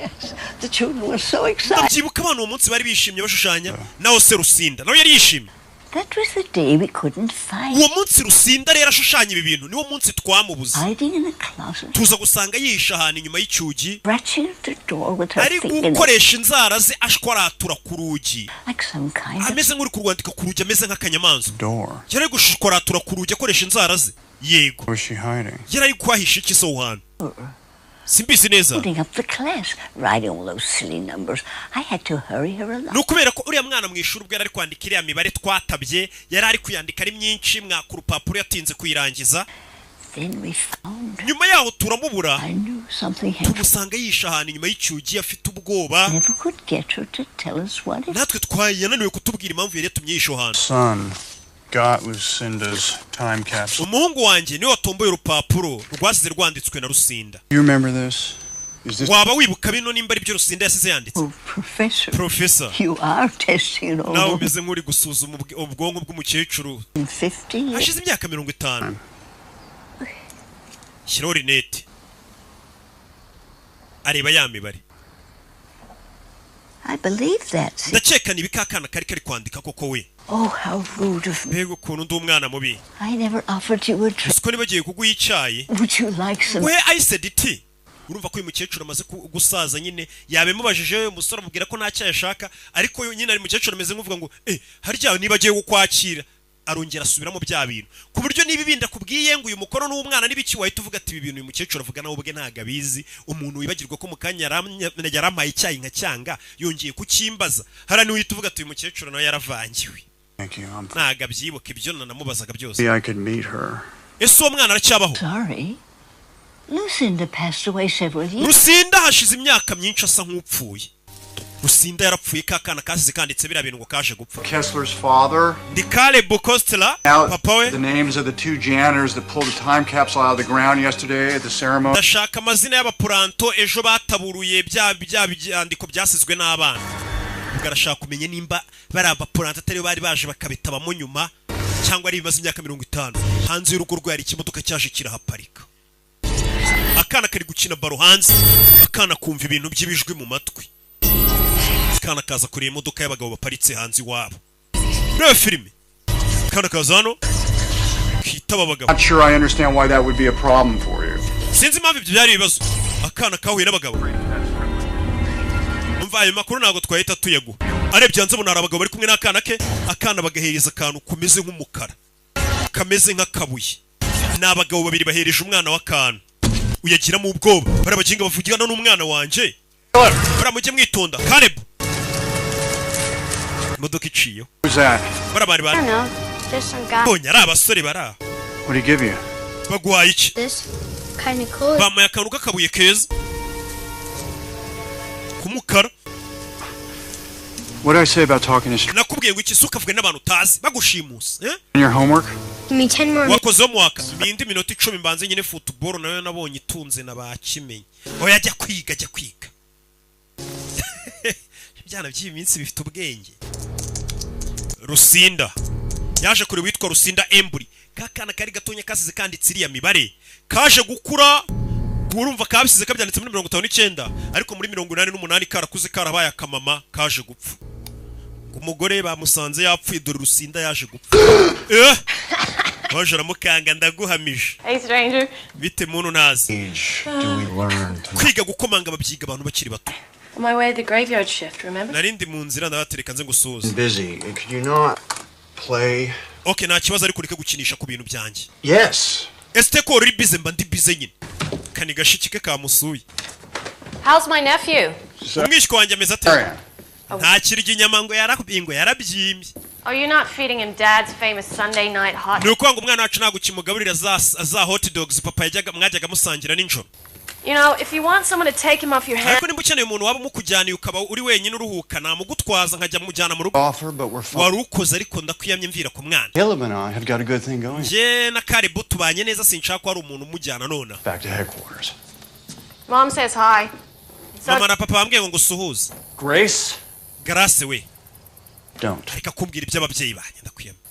The children were so excited. Ndabyibuka, abana uwo munsi bari bishimye bashushanya. Nawe se Rusinda nawe yari yishimye. That was the day we couldn't find Uwo munsi Rusinda rero ashushanya ibi bintu, niwo munsi twamubuze. hiding in the closet, Tuza gusanga yihishe ahantu inyuma y'icyugi, scratching at the door with her ari fingernails gukoresha inzara ze ashwaratura ku rugi, like some kind of ameze nk'uri kurwandika ku rugi, ameze nk'akanyamaswa. door? Yari ari gushwaratura ku rugi akoresha inzara ze, yego. Was she hiding? Yari ari kuhahisha iki se aho hantu? Simbizi neza. holding up the class, writing all those silly numbers. I had to hurry her along. Ni ukubera ko uriya mwana mu ishuri ubwo yari ari kwandika iriya mibare twatabye, yari ari kuyandika ari myinshi, mwaka urupapuro yatinze kuyirangiza. Then we found her. Nyuma yaho turamubura. I knew something had Tumusanga yishe ahantu inyuma y'icyugi afite ubwoba. never could get her to tell us what it Natwe twayananiwe kutubwira impamvu yari yatumye yishe aho hantu. Son got Lucinda's time capsule. Umuhungu wanjye niwe watomboye urupapuro rwasize rwanditswe na Rusinda. You remember this? Is this Waba wibuka bino nimba ari byo Rusinda yasize yanditse? Oh, Professor, Professor, you are testing it nawe all umeze nk'uri gusuzuma ubwonko bw'umukecuru. in 50 years. Hashize imyaka 50. Shyiraho rinete, areba ya mibare. I believe that. Ndakeka ni ibikakana kari kwandika koko we. Oh, how rude of me. Mbega ukuntu ndi umwana mubi! I never offered you a drink. Uzi ko nibagiye kuguha icyayi. Would you like some? We iced tea. Urumva ko uyu mukecuru amaze gusaza nyine, yabimubajije umusore amubwira ko nta cyayi ashaka, ariko yo nyine ari mukecuru ameze nk'uvuga ngo harya niba agiye kukwakira, arongera asubiramo bya bintu, ku buryo niba ibindi akubwiye ngo uyu mukono n'uw'umwana n'ibiki, wahita uvuga ati: "Ibi bintu uyu mukecuru avuga nawe ubwe ntabwo abizi." Umuntu wibagirwa ko mu kanya yarampaye icyayi nka cyanga yongeye kukimbaza, hariya niwe uhita uvuga ati: "Uyu mukecuru nawe yaravangiwe." Thank you. I'm Ntabwo abyibuka ibyo nanamubazaga byose. Maybe I could meet her. Ese uwo mwana aracyabaho? Sorry. Lucinda passed away several years. Rusinda hashize imyaka myinshi asa nk'upfuye. Rusinda yarapfuye. Ka kana kasize kanditse biriya bintu ngo kaje gupfa. Kessler's father. Ndi Caleb Kostler, Out papa we. the names of the two janitors that pulled the time capsule out of the ground yesterday at the ceremony. Ndashaka amazina y'abapuranto ejo bataburuye bya byandiko byasizwe n'abana. Ubwo arashaka kumenya nimba bari abapuranto atari bari baje bakabitabamo nyuma, cyangwa ari ibimaze imyaka 50. Hanze y'urugo rwe hari ikimodoka cyaje kirahaparika. Akana kari gukina baro hanze, akana kumva ibintu by'ibijwi mu matwi. Akana kaza kureba imodoka y'abagabo baparitse hanze iwabo. Reba filime, akana kaza hano kitaba abagabo. Not sure I understand why that would be a problem for you. Sinzi impamvu ibyo byari ibibazo. Akana kahuye n'abagabo. Umva, ayo makuru ntabwo twahita tuyaguha. Arebye hanze abona hari abagabo bari kumwe n'akana ke. Akana bagahereza akantu kumeze nk'umukara, kameze nk'akabuye. Ni abagabo babiri bahereje umwana w'akantu, uyagiramo ubwoba. Bari abaginga bavugana n'umwana wanjye. Bariya mujye mwitonda. Caleb, Imodoka iciyeho. Who's that? Bariya bari I bari don't know. Just some guy. Mbonye ari abasore bari aho. What do he give you? Baguhaye iki? This kind of cool. Bamuhaye akantu k'akabuye keza k'umukara. What did I say about talking to strangers? Nakubwiye ngo iki? Si ukavuge n'abantu utazi bagushimusa, eh? Your homework? Give me 10 more. Wakoze mwaka indi minota 10 mbanze nyine football nayo nabonye itunze na bakimenye. Oya, ajya kwiga, ajya kwiga. Ibyana by'iyi minsi bifite ubwenge. Rusinda yaje kure witwa Rusinda Emburi, kakana kari gatonya kasize kanditse iriya mibare, kaje gukura urumva kabisize kabyanditse muri 59, ariko muri 88 karakuze karabaye akamama, kaje gupfa. Umugore bamusanze yapfuye. Dore Rusinda yaje gupfa, eh baje aramukanga, ndaguhamije. Hey, stranger. Bite muntu ntazi? Do we learn to Kwiga gukomanga babyiga abantu bakiri bato. On my way to the graveyard shift, remember? Narindi mu nzira, ndabatereka nze ngusuhuze. Busy. Could you not play? Okay, nta kibazo, ariko ureke gukinisha ku bintu byanjye. Yes. Ese ko uri busy, mba ndi busy nyine. Kani gashiki ke kamusuye. How's my nephew? Umwishywa wanjye ameze ate? Ntakirya inyama ngo yarabyimbye, ngo yarabyimbye. Oh, you're not feeding him Dad's famous Sunday night hot. Ni ukuvuga ngo umwana wacu ntabwo ukimugaburira za hot dogs papa yajyaga mwajyaga musangira nijoro. You know, if you want someone to take him off your hands, Ariko nimba ukeneye umuntu waba umukujyaniye ukaba uri wenyine uruhuka, namugutwaza nkajya mujyana mu rugo. Offer, but we're fine. Wari ukoze, ariko ndakwiyamye mvira ku mwana. Caleb and I have got a good thing going. Njye na Karibu tubanye neza, sinshaka ko hari umuntu umujyana nona. Back to headquarters. Mom says hi. So Mama na papa bambwiye ngo ngusuhuze. Grace? Grace we. Don't. Reka kumbwira iby'ababyeyi banjye, ndakwiyamye.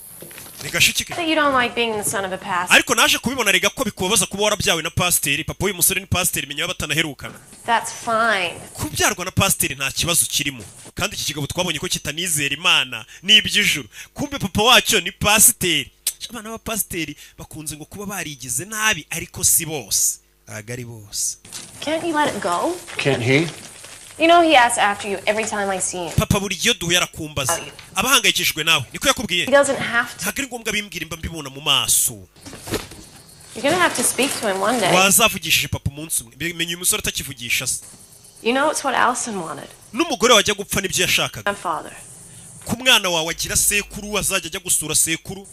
Ni gashiki ke. that you don't like being the son of a pastor. Ariko naje kubibona rega ko bikubabaza kuba warabyawe na pasiteri. Papa w'uyu musore ni pasiteri, menya batanaherukana. That's fine. Kubyarwa na pasiteri nta kibazo kirimo, kandi iki kigabo twabonye ko kitanizera Imana n'iby'ijuru. Kumbe papa wacyo ni pasiteri. Abana b'abapasiteri bakunze ngo kuba barigize nabi, ariko si bose, ntabwo ari bose. Can't you let it go? Can't he? You know he asks after you every time I see him. Papa buri gihe duhuye arakumbaza, aba ahangayikishijwe nawe, niko yakubwiye. He doesn't have to. Ntabwo ari ngombwa bimbwira, mba mbibona mu maso. You're gonna have to speak to him one day. Wazavugishije papa umunsi umwe. Menya uyu musore atakivugisha se. You know it's what Allison wanted. N'umugore wajya gupfa nibyo yashakaga. Grandfather. Ku mwana wawe agira sekuru, azajya ajya gusura sekuru.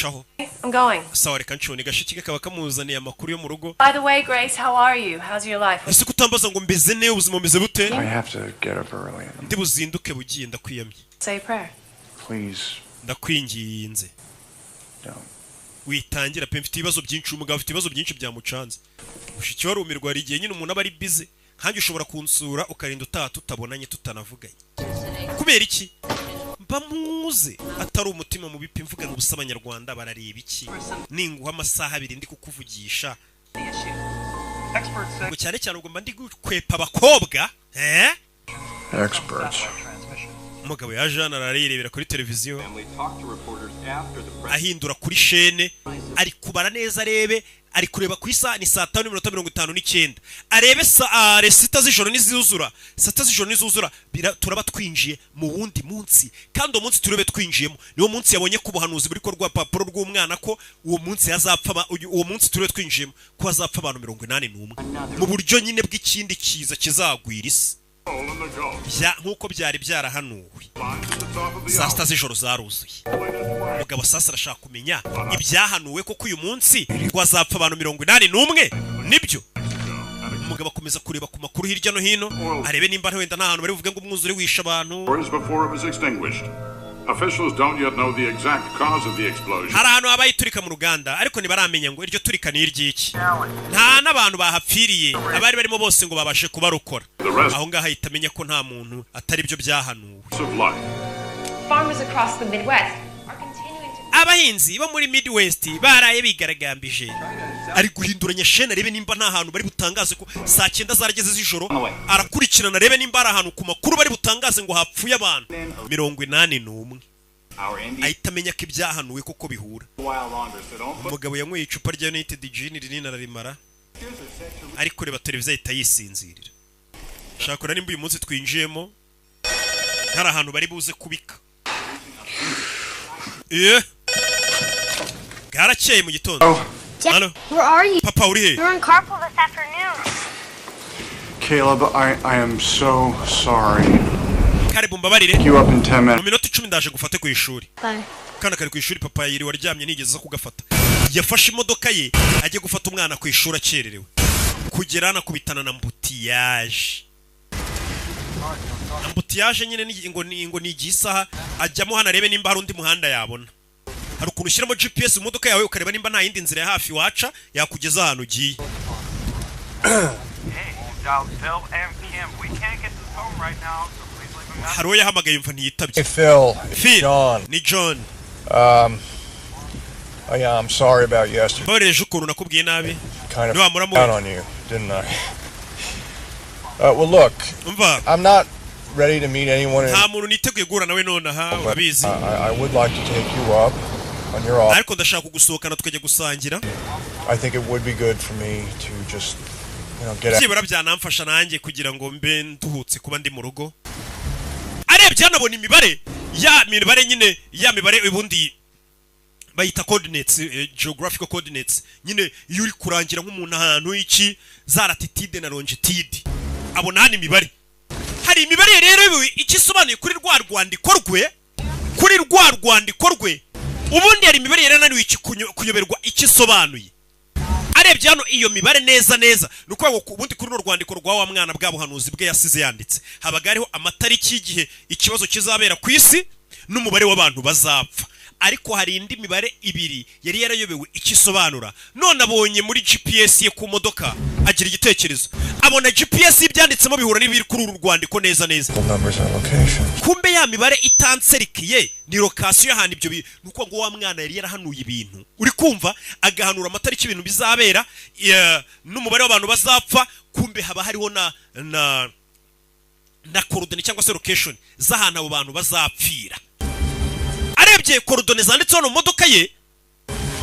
Caho. I'm going. Sawa, reka nshone. Gashiki ke kaba kamuzaniye amakuru yo mu rugo. By the way, Grace, how are you? How's your life? Ese kutambaza ngo mbeze ne, ubuzima bumeze bute? I have to get up early. Ndi buzinduke bugiye, ndakwiyamye. Say a prayer. Please Ndakwinginze. don't. Witangira pe, mfite ibibazo byinshi. Umugabo afite ibibazo byinshi byamucanze. Mushiki warumirwa. Hari igihe nyine umuntu aba ari busy, nkanjye ushobora kunsura ukarinda utaha tutabonanye, tutanavuganye. Kubera iki? Mba muze atari umutima mubi pe, mvuga ngo ubusa abanyarwanda barareba iki ninguha amasaha 2 ndi kukuvugisha? Ngo cyane cyane ubwo mba ndi gukwepa abakobwa, eh. Experts. Umugabo yaje hano arayirebera kuri televiziyo, ahindura kuri shene, ari kubara neza arebe, ari kureba ku isaha ni saa 5:59, arebe saa 6 z'ijoro nizuzura. Saa 6 z'ijoro nizuzura turaba twinjiye mu wundi munsi, kandi uwo munsi turebe twinjiyemo niwo munsi yabonye ku buhanuzi buri ko rwapapuro rw'umwana ko uwo munsi hazapfa uwo munsi turebe twinjiyemo ko hazapfa abantu 81 mu buryo nyine bw'ikindi kiza kizagwira isi. Nk'uko byari byarahanuwe. Saa 6 z'ijoro zaruzuye. Umugabo sasa arashaka kumenya ibyahanuwe koko uyu munsi ngo hazapfa abantu 81 nibyo. Umugabo akomeza kureba ku makuru hirya no hino, arebe nimba wenda nta hantu bari buvuge ngo umwuzure wishe abantu. Hours before it was extinguished. Officials don't yet know the exact cause of the explosion. Hari ahantu habaye iturika mu ruganda, ariko ntibaramenya ngo iryo turika ni iry'iki. Nta n'abantu bahapfiriye, abari barimo bose ngo babashe kubarokora. Aho ngaho ahita amenya ko nta muntu, atari byo byahanuwe. Of life. Farmers across the Midwest are continuing to Abahinzi bo muri Midwest baraye bigaragambije. Ari guhinduranya shene arebe nimba nta hantu bari butangaze ko saa 9 zarageze z'ijoro. Arakurikirana arebe nimba hari ahantu ku makuru bari butangaze ngo hapfuye abantu 81, ahita amenya ko ibyahanuwe koko bihura. Umugabo yanyweye icupa rya United Gin rinini ararimara, ari kureba televiziyo ahita yisinzirira. Shakora nimba uyu munsi twinjiyemo hari ahantu bari buze kubika. Bwarakeye mu gitondo. Dad, Halo. where are you? Papa, uri he? We were in carpool this afternoon. Caleb, I am so sorry. Caleb, mbabarire. Pick you up in 10 Mu minutes. minota 10 ndaje gufate ku ishuri. Bye. Kana kari ku ishuri, papa yiriwe aryamye, nigeze aza kugafata. Yafashe imodoka ye ajye gufata umwana ku ishuri, akererewe kugera anakubitana na embouteillage. Embouteillage nyine ngo ni igihe isaha ajyamo hano arebe nimba hari undi muhanda yabona. Hari ukuntu ushyiramo GPS mu modoka yawe, ukareba nimba nta yindi nzira ya hafi waca yakugeza ahantu ugiye. Hey, you dialed Phil and Kim. We can't get to the phone right now, so please leave a message. Hari uwo yahamagaye, yumva ntiyitabye. Hey, Phil. It's Phil. John. Ni John. Oh, yeah, I'm sorry about yesterday. Mbabarira ukuntu nakubwiye nabi. Kind of Niba muramu out on you, didn't I? Well, look, Umva. I'm not ready to meet anyone. Nta muntu niteguye guhura nawe nonaha, But urabizi. I would like to take you up on your offer. Ariko ndashaka kugusohokana tukajya gusangira. I think it would be good for me to just get out. Byibura byanamfasha nanjye kugira ngo mbe nduhutse kuba ndi mu rugo. Arebye hano abona imibare, ya mibare nyine, ya mibare ubundi bayita coordinates, geographical coordinates nyine, iyo uri kurangira nk'umuntu ahantu iki, za latitude na longitude. Abona hano imibare, hari imibare rero icyo isobanuye kuri rwa rwandiko rwe. Kuri rwa rwandiko rwe ubundi hari imibare yari yananiwe kuyoberwa icyo isobanuye. Arebye hano iyo mibare neza neza, ni ukuvuga ngo ubundi kuri runo rwandiko rwa wa mwana, bwa buhanuzi bwe yasize yanditse, habaga hariho amatariki y'igihe ikibazo kizabera ku isi n'umubare w'abantu bazapfa. Ariko hari indi mibare ibiri yari yarayobewe icyo isobanura. None abonye muri GPS ye ku modoka, agira igitekerezo, abona GPS y'ibyanditsemo bihura n'ibiri kuri uru rwandiko neza neza. Numbers on location. Kumbe ya mibare itanserikiye ni location y'ahantu ibyo ni ukuvuga ngo wa mwana yari yarahanuye ibintu, uri kumva, agahanura amatariki ibintu bizabera, n'umubare w'abantu bazapfa. Kumbe haba hariho na coordonnées cyangwa se location z'ahantu abo bantu bazapfira. Arebye coordonnées zanditseho hano mu modoka ye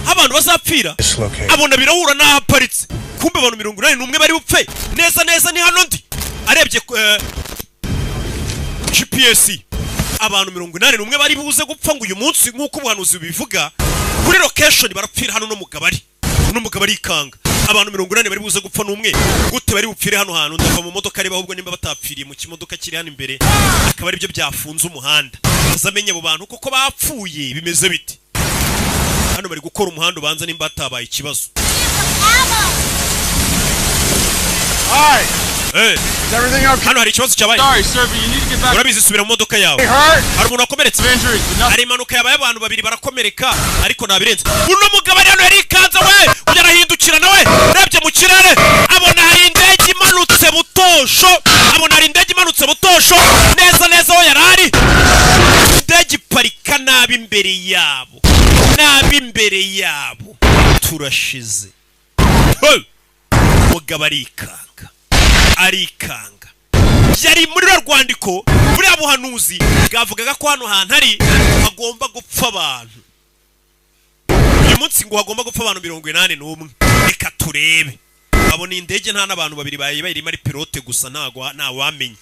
aho abantu bazapfira, This location. abona birahura n'aho aparitse. Kumbe abantu 81 bari bupfe neza neza ni hano ndi. Arebye GPS, abantu 81 bari buze gupfa ngo uyu munsi nk'uko ubuhanuzi bubivuga, kuri location barapfira hano. No mugabo ari uno mugabo arikanga, abantu 80 bari buze gupfa n'umwe, gute bari bupfire hano hantu? Ndava mu modoka areba ahubwo nimba batapfiriye mu kimodoka kiri hano imbere, akaba aribyo byafunze umuhanda, azamenye abo bantu koko bapfuye bimeze bite. Hano bari gukora umuhanda, ubanza nimba hatabaye ikibazo. Hi. Eh, Is everything okay? hano hari ikibazo cyabaye? Sorry, sir, but you need to get back. Urabizi, subira mu modoka yawe. Hey, hurt? Hari umuntu wakomeretse? Injuries, but nothing. Hari impanuka yabaye, abantu babiri barakomereka, ariko ntabirenze. Uno mugabo ari hano yarikanze we, uyu arahindukira nawe, urebye mu kirere abona hari indege imanutse butosho. Abona hari indege imanutse butosho neza neza aho yari ari. Indege iparika nabi imbere yabo, nabi imbere yabo, turashize. Hey! Umugabo arikanga, arikanga. Yari muri rwa rwandiko, buriya buhanuzi bwavugaga ko hano hantu hari hagomba gupfa abantu uyu munsi, ngo hagomba gupfa abantu 81. Reka turebe. Babona indege nta n'abantu babiri bayi bayirimo, ari pilote gusa, ntago ntawamenya.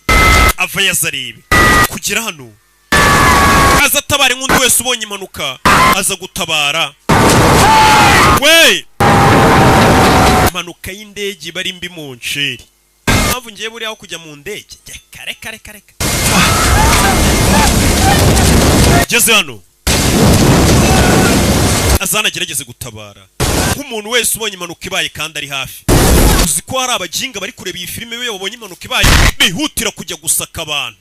Ava yazarebe kugera hano, aza atabara nk'undi wese ubonye impanuka, aza gutabara we. Impanuka y'indege iba ari mbi mu nsheri. Impamvu ngiye buriya aho kujya mu ndege njya kare kare kare kare. Ngeze hano, azana agerageze gutabara nk'umuntu wese ubonye impanuka ibaye kandi ari hafi. Uzi ko hari abaginga bari kureba iyi filime, iyo babonye impanuka ibaye bihutira kujya gusaka abantu,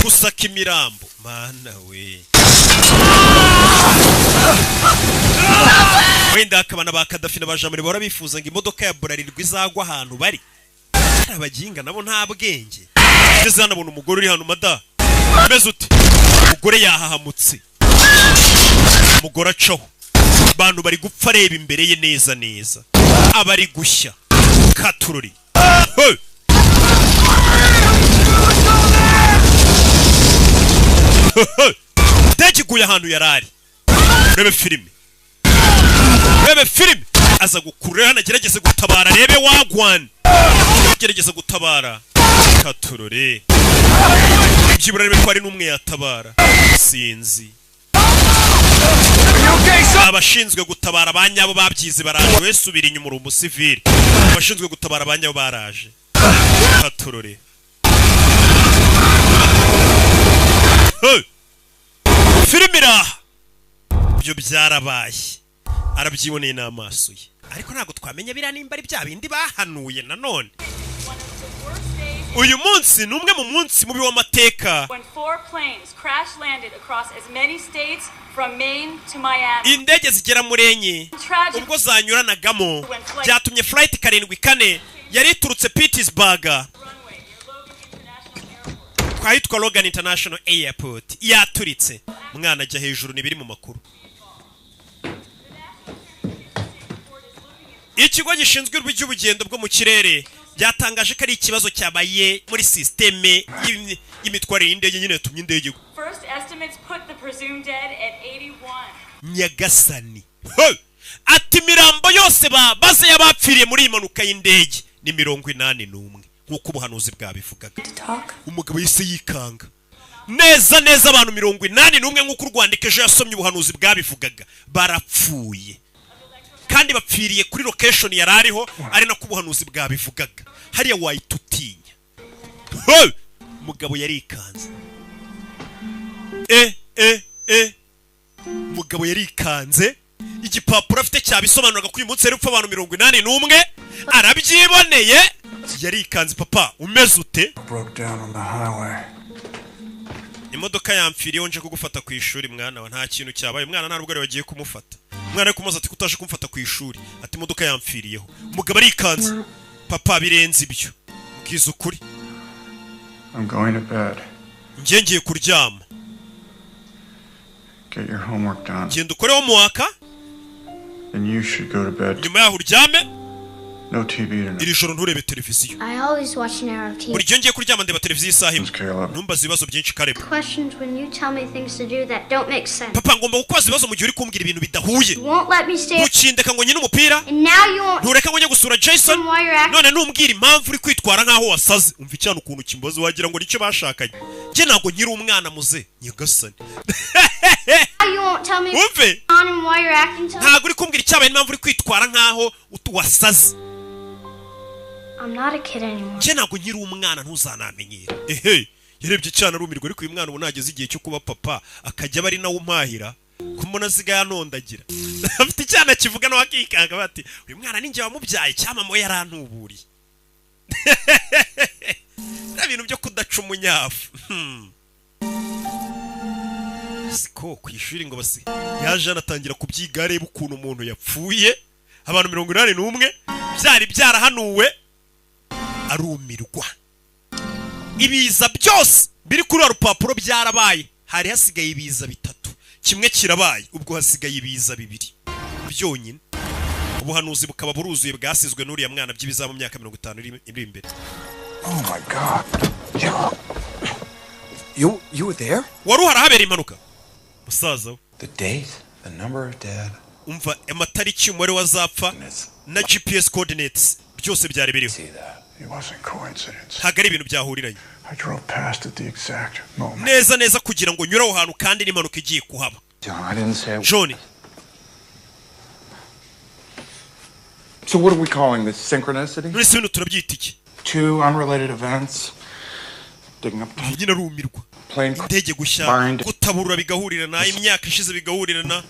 gusaka imirambo? Mana we, wenda hakaba na ba Kadafi na ba Jamari bahora bifuza ngo imodoka ya Burarirwa izagwa ahantu bari. Hari abaginga nabo nta bwenge. Ngeze hano abona umugore uri hano. Mada, umeze ute? Umugore yahahamutse. Umugore acaho, abantu bari gupfa, areba imbere ye neza neza, aba ari gushya katurori. Hey! Indege iguye ahantu yari ari. Urebe filime, urebe filime. Aza gukurura hano agerageze gutabara, arebe wagwan, agerageza gutabara katurore, byibura arebe ko hari n'umwe yatabara, sinzi. Abashinzwe gutabara ba nyabo babyize baraje. We subira inyuma, uri umusivili. Abashinzwe gutabara ba nyabo baraje katurore. Hey! Filime iraha, ibyo byarabaye, arabyiboneye n'amaso ye, ariko ntabwo twamenya biriya nimba ari bya bindi bahanuye. Nanone uyu munsi ni umwe mu munsi mubi w'amateka When four planes crash landed across as many states from Maine to Miami. Indege zigera muri enye ubwo zanyuranagamo byatumye flight 74 yari iturutse Pittsburgh kwahitwa Logan International Airport yaturitse. Mwana ajya hejuru, ntibiri mu makuru. Ikigo gishinzwe iby'ubugendo bwo mu kirere byatangaje ko ari ikibazo cyabaye muri sisiteme y'imitwarire y'indege nyine yatumye indege igwa. First estimates put the presumed dead at 81. Nyagasani! Hey! Ati imirambo yose babaze y'abapfiriye muri iyi mpanuka y'indege ni 81, nk'uko ubuhanuzi bwabivugaga. Umugabo yise yikanga neza neza, abantu 81, nk'uko urwandiko ejo yasomye ubuhanuzi bwabivugaga, barapfuye kandi bapfiriye kuri location yari ariho, ari nako ubuhanuzi bwabivugaga. Hariya wahita utinya. Hey! Umugabo yarikanze, e e e, umugabo yarikanze. Igipapuro afite cyabisobanuraga ko uyu munsi yari upfa abantu 81, arabyiboneye, yarikanze. Papa, umeze ute? Broke down on the highway. Imodoka yamfiriyeho, nje kugufata ku ishuri. Mwana wa, nta kintu cyabaye. Umwana nta nubwo ari bagiye kumufata. Umwana ari kumubaza ati kutaje kumfata ku ishuri? Ati imodoka yamfiriyeho. Umugabo arikanze. Papa, birenze ibyo, mbwiza ukuri. I'm going to bed. Njye ngiye kuryama. Get your homework done. Genda ukore homework. Then you should go to bed. Nyuma yaho uryame. No TV tonight. Iri joro nturebe televiziyo. I always watch an hour of TV. Buri gihe ngiye kuryama ndeba televiziyo isaha imwe. Ntumbaze ibibazo byinshi, Kareba. Questions when you tell me things to do that don't make sense. Papa, ngomba kukubaza ibibazo mu gihe uri kumbwira ibintu bidahuye. You won't let me stay. Ntukindeka ngo nyine umupira. And now you won't. Ntureka ngo njye gusura Jason. Why you're acting. None numbwira impamvu uri kwitwara nk'aho wasaze. Umva icyana ukuntu kimbaza, wagira ngo nicyo bashakanye. Njye ntabwo nkiri umwana muze, nyagasani. Now you won't tell me Umve. on and why you're acting so. Ntabwo uri kumbwira icyabaye n'impamvu uri kwitwara nk'aho wasaze. I'm not a kid anymore. Njye ntabwo nkiri umwana, ntuzanamenyere. Ehe, yarebye cyane arumirwa. Ariko uyu mwana ubu nageze igihe cyo kuba papa, akajya aba ari nawe umpahira, ko mbona asigaye anondagira, afite icyana kivuga nawe akikanga, bati uyu mwana ni njye wamubyaye cyangwa mama we yarantuburiye? Bya bintu byo kudaca umunyafu. Siko ku ishuri ngo basi yaje anatangira kubyiga, areba ukuntu umuntu yapfuye, abantu 81, byari byarahanuwe, arumirwa. Ibiza byose biri kuri uru rupapuro byarabaye. Hari hasigaye ibiza bitatu, kimwe kirabaye, ubwo hasigaye ibiza bibiri byonyine. Ubuhanuzi bukaba buruzuye bwasizwe n'uriya mwana by'ibizaba mu myaka 50 iri imbere. Oh my God. Yeah. You were there? Wari uhari ahabereye impanuka, musaza we? The date, the number of dead. Umva, amatariki, umubare wazapfa na GPS coordinates byose byari biriho. It wasn't coincidence. Ntabwo ari ibintu byahuriranye. I drove past at the exact moment. Neza neza kugira ngo nyure aho hantu kandi n'impanuka igiye kuhaba. John, I didn't say. John. So what are we calling this? Synchronicity? None se bino turabyita iki? Two unrelated events. Digging up Nyine arumirwa. Plane Indege gushya, burned. gutaburura bigahurirana, imyaka ishize bigahurirana.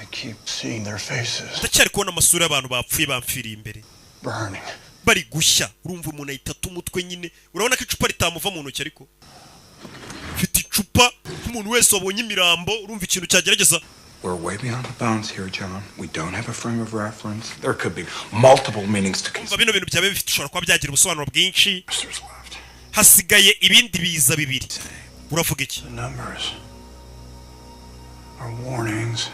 I keep seeing their faces Ndacyari kubona amasura y'abantu bapfuye bamfiriye imbere burning. bari gushya. Urumva umuntu ahita ata umutwe nyine, urabona ko icupa ritamuva mu ntoki, ariko mfite icupa nk'umuntu wese wabonye imirambo, urumva ikintu cyagerageza. We're way beyond the bounds here, John. We don't have a frame of reference. There could be multiple meanings to Umva, bino bintu byaba bifite, ushobora kuba byagira ubusobanuro bwinshi. Hasigaye ibindi biza bibiri. Uravuga iki? The numbers are warnings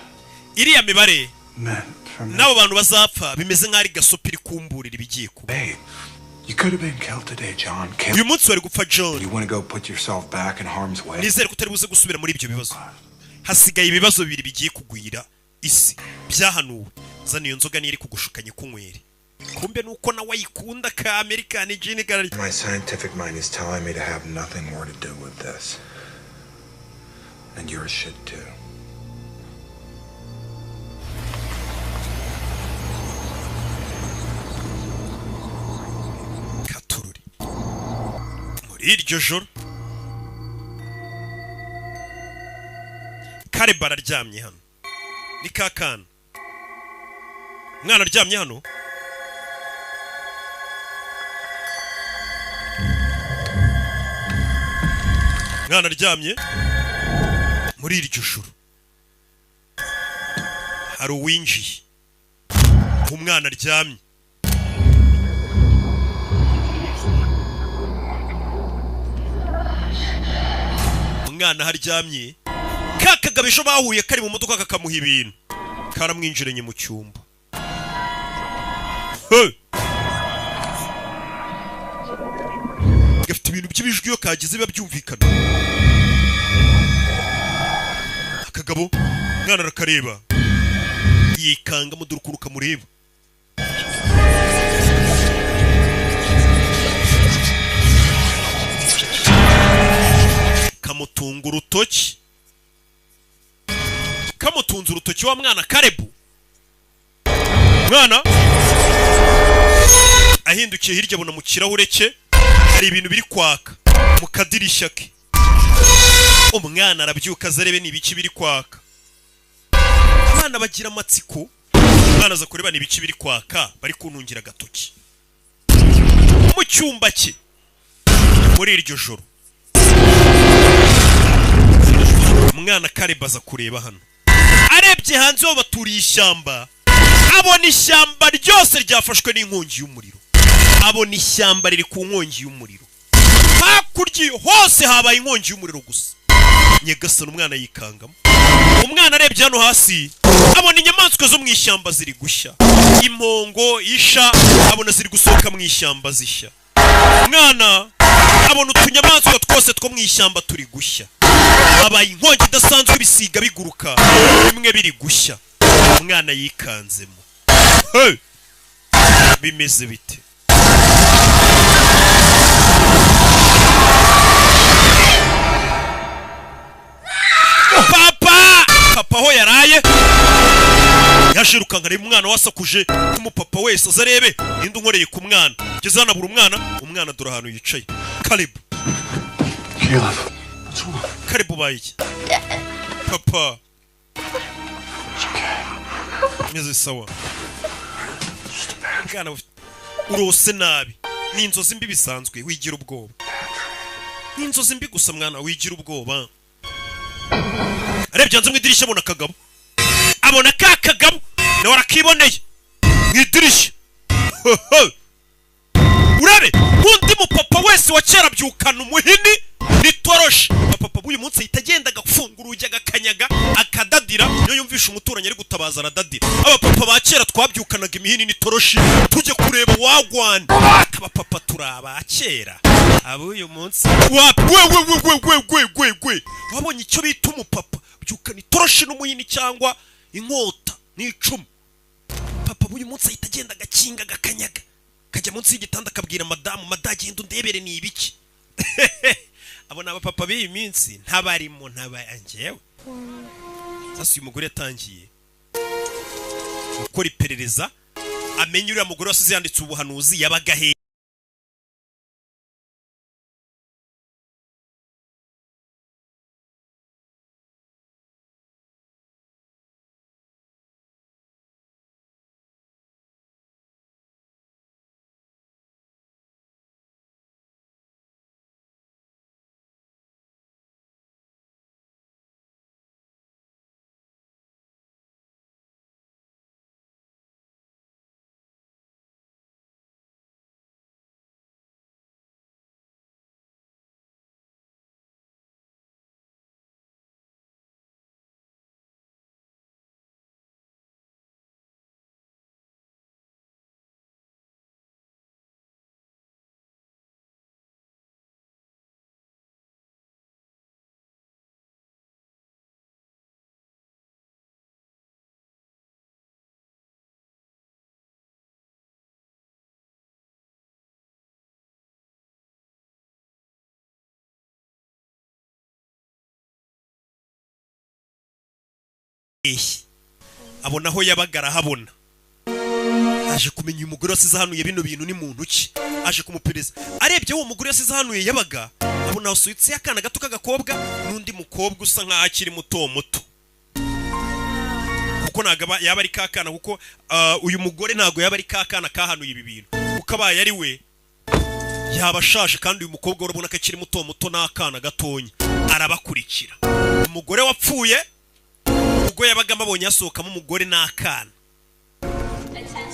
Iriya mibare meant for me. n'abo bantu bazapfa bimeze nk'aho ari gasopi iri kumburira ibigiye kuba. You could have been killed today, John. Killed. Uyu munsi wari gupfa, John. You want to go put yourself back in harm's way? Nizere ko utari buze gusubira muri ibyo bibazo. Hasigaye ibibazo bibiri bigiye kugwira isi byahanuwe. Zana iyo nzoga, niyo iri kugushukanya kunywere, kumbe nuko nawe ayikunda ka American gin kararya. My scientific mind is telling me to have nothing more to do with this. And yours should too. Katururi. Muri iryo joro Caleb araryamye hano, ni kakana, umwana aryamye hano. Umwana aryamye muri iryo joro, hari uwinjiye aho umwana aryamye. Umwana aho aryamye, ka kagabo ejo bahuye kari mu modoka kakamuha ibintu, karamwinjiranye mu cyumba. Hey! Gafite ibintu by'ibijwi, iyo kagize biba byumvikana. Akagabo, umwana arakareba yikangamo, dore ukuntu kamureba. Kamutunga urutoki, kamutunze urutoki wa mwana Karebu. Mwana ahindukiye hirya, abona mu kirahure cye hari ibintu biri kwaka mu kadirishya ke. Umwana arabyuka aza arebe ni ibiki biri kwaka. Abana bagira amatsiko. Umwana aza kureba ni ibiki biri kwaka bari kuntungira agatoki mu cyumba cye. Muri iryo joro, umwana Caleb aza kureba hano. Arebye hanze, aho baturiye ishyamba, abona ishyamba ryose ryafashwe n'inkongi y'umuriro. Abona ishyamba riri ku nkongi y'umuriro, hakurya iyo hose habaye inkongi y'umuriro gusa. Nyagasani, umwana yikangamo. Umwana arebye hano hasi, abona inyamaswa zo mu ishyamba ziri gushya, impongo, isha, abona ziri gusohoka mu ishyamba zishya. Umwana abona utunyamaswa twose two mu ishyamba turi gushya. Habaye inkongi idasanzwe, ibisiga biguruka, bimwe biri gushya. Umwana yikanzemo. Hey! Bimeze bite? Papa, papa aho yaraye yashirukanka areba umwana wasakuje nk'umupapa wese, aza arebe ninde unkoreye ku mwana. Ngeze hano abura umwana. Umwana dore ahantu yicaye. Caleb. Caleb, what's wrong? Caleb, ubaye iki papa? Meze sawa bwana, urose nabi, ni inzozi mbi bisanzwe, wigira ubwoba, ni inzozi mbi gusa mwana, wigira ubwoba. Arebye hanze mu idirishya, abona akagabo, abona ka kagabo nawe arakiboneye mu idirishya. Urabe undi mupapa wese wa kera abyukana umuhini n'itoroshi. Papa b'uyu munsi ahita agenda agafunga urugi, agakanyaga, akadadira. Iyo yumvishe umuturanyi ari gutabaza aradadira. Abapapa ba kera twabyukanaga imihini n'itoroshi tujya kureba wagwana. Abapapa turi aba kera, ab'uyu munsi wapi? We we we we we we we we, wabonye icyo bita umupapa byukana itoroshi n'umuhini cyangwa inkota n'icumu. Papa b'uyu munsi ahita agenda agakinga, agakanyaga, kajya munsi y'igitanda, akabwira madamu: "Madamu, genda undebere ni ibiki." Abo ni abapapa b'iyi minsi, ntabarimo ntabangewe. Sasa uyu mugore yatangiye gukora iperereza, amenye uriya mugore wasize yanditse ubuhanuzi yabaga he. Abona aho yabaga arahabona. Aje kumenya uyu mugore wasize ahanuye bino bintu ni muntu ki, aje kumupereza. Arebye uwo mugore wasize ahanuye yabaga, abona hasutse akana gato k'agakobwa n'undi mukobwa usa nkaho akiri muto muto. Kuko ntabwo yaba ari kakana, kuko uyu mugore ntabwo yaba ari kakana kahanuye ibi bintu, kuko abaye ari we yaba ashaje, kandi uyu mukobwa urabona ko akiri muto muto n'akana gatonya. Arabakurikira umugore wapfuye, ubwo yabagamo abonye hasohokamo umugore n'akana,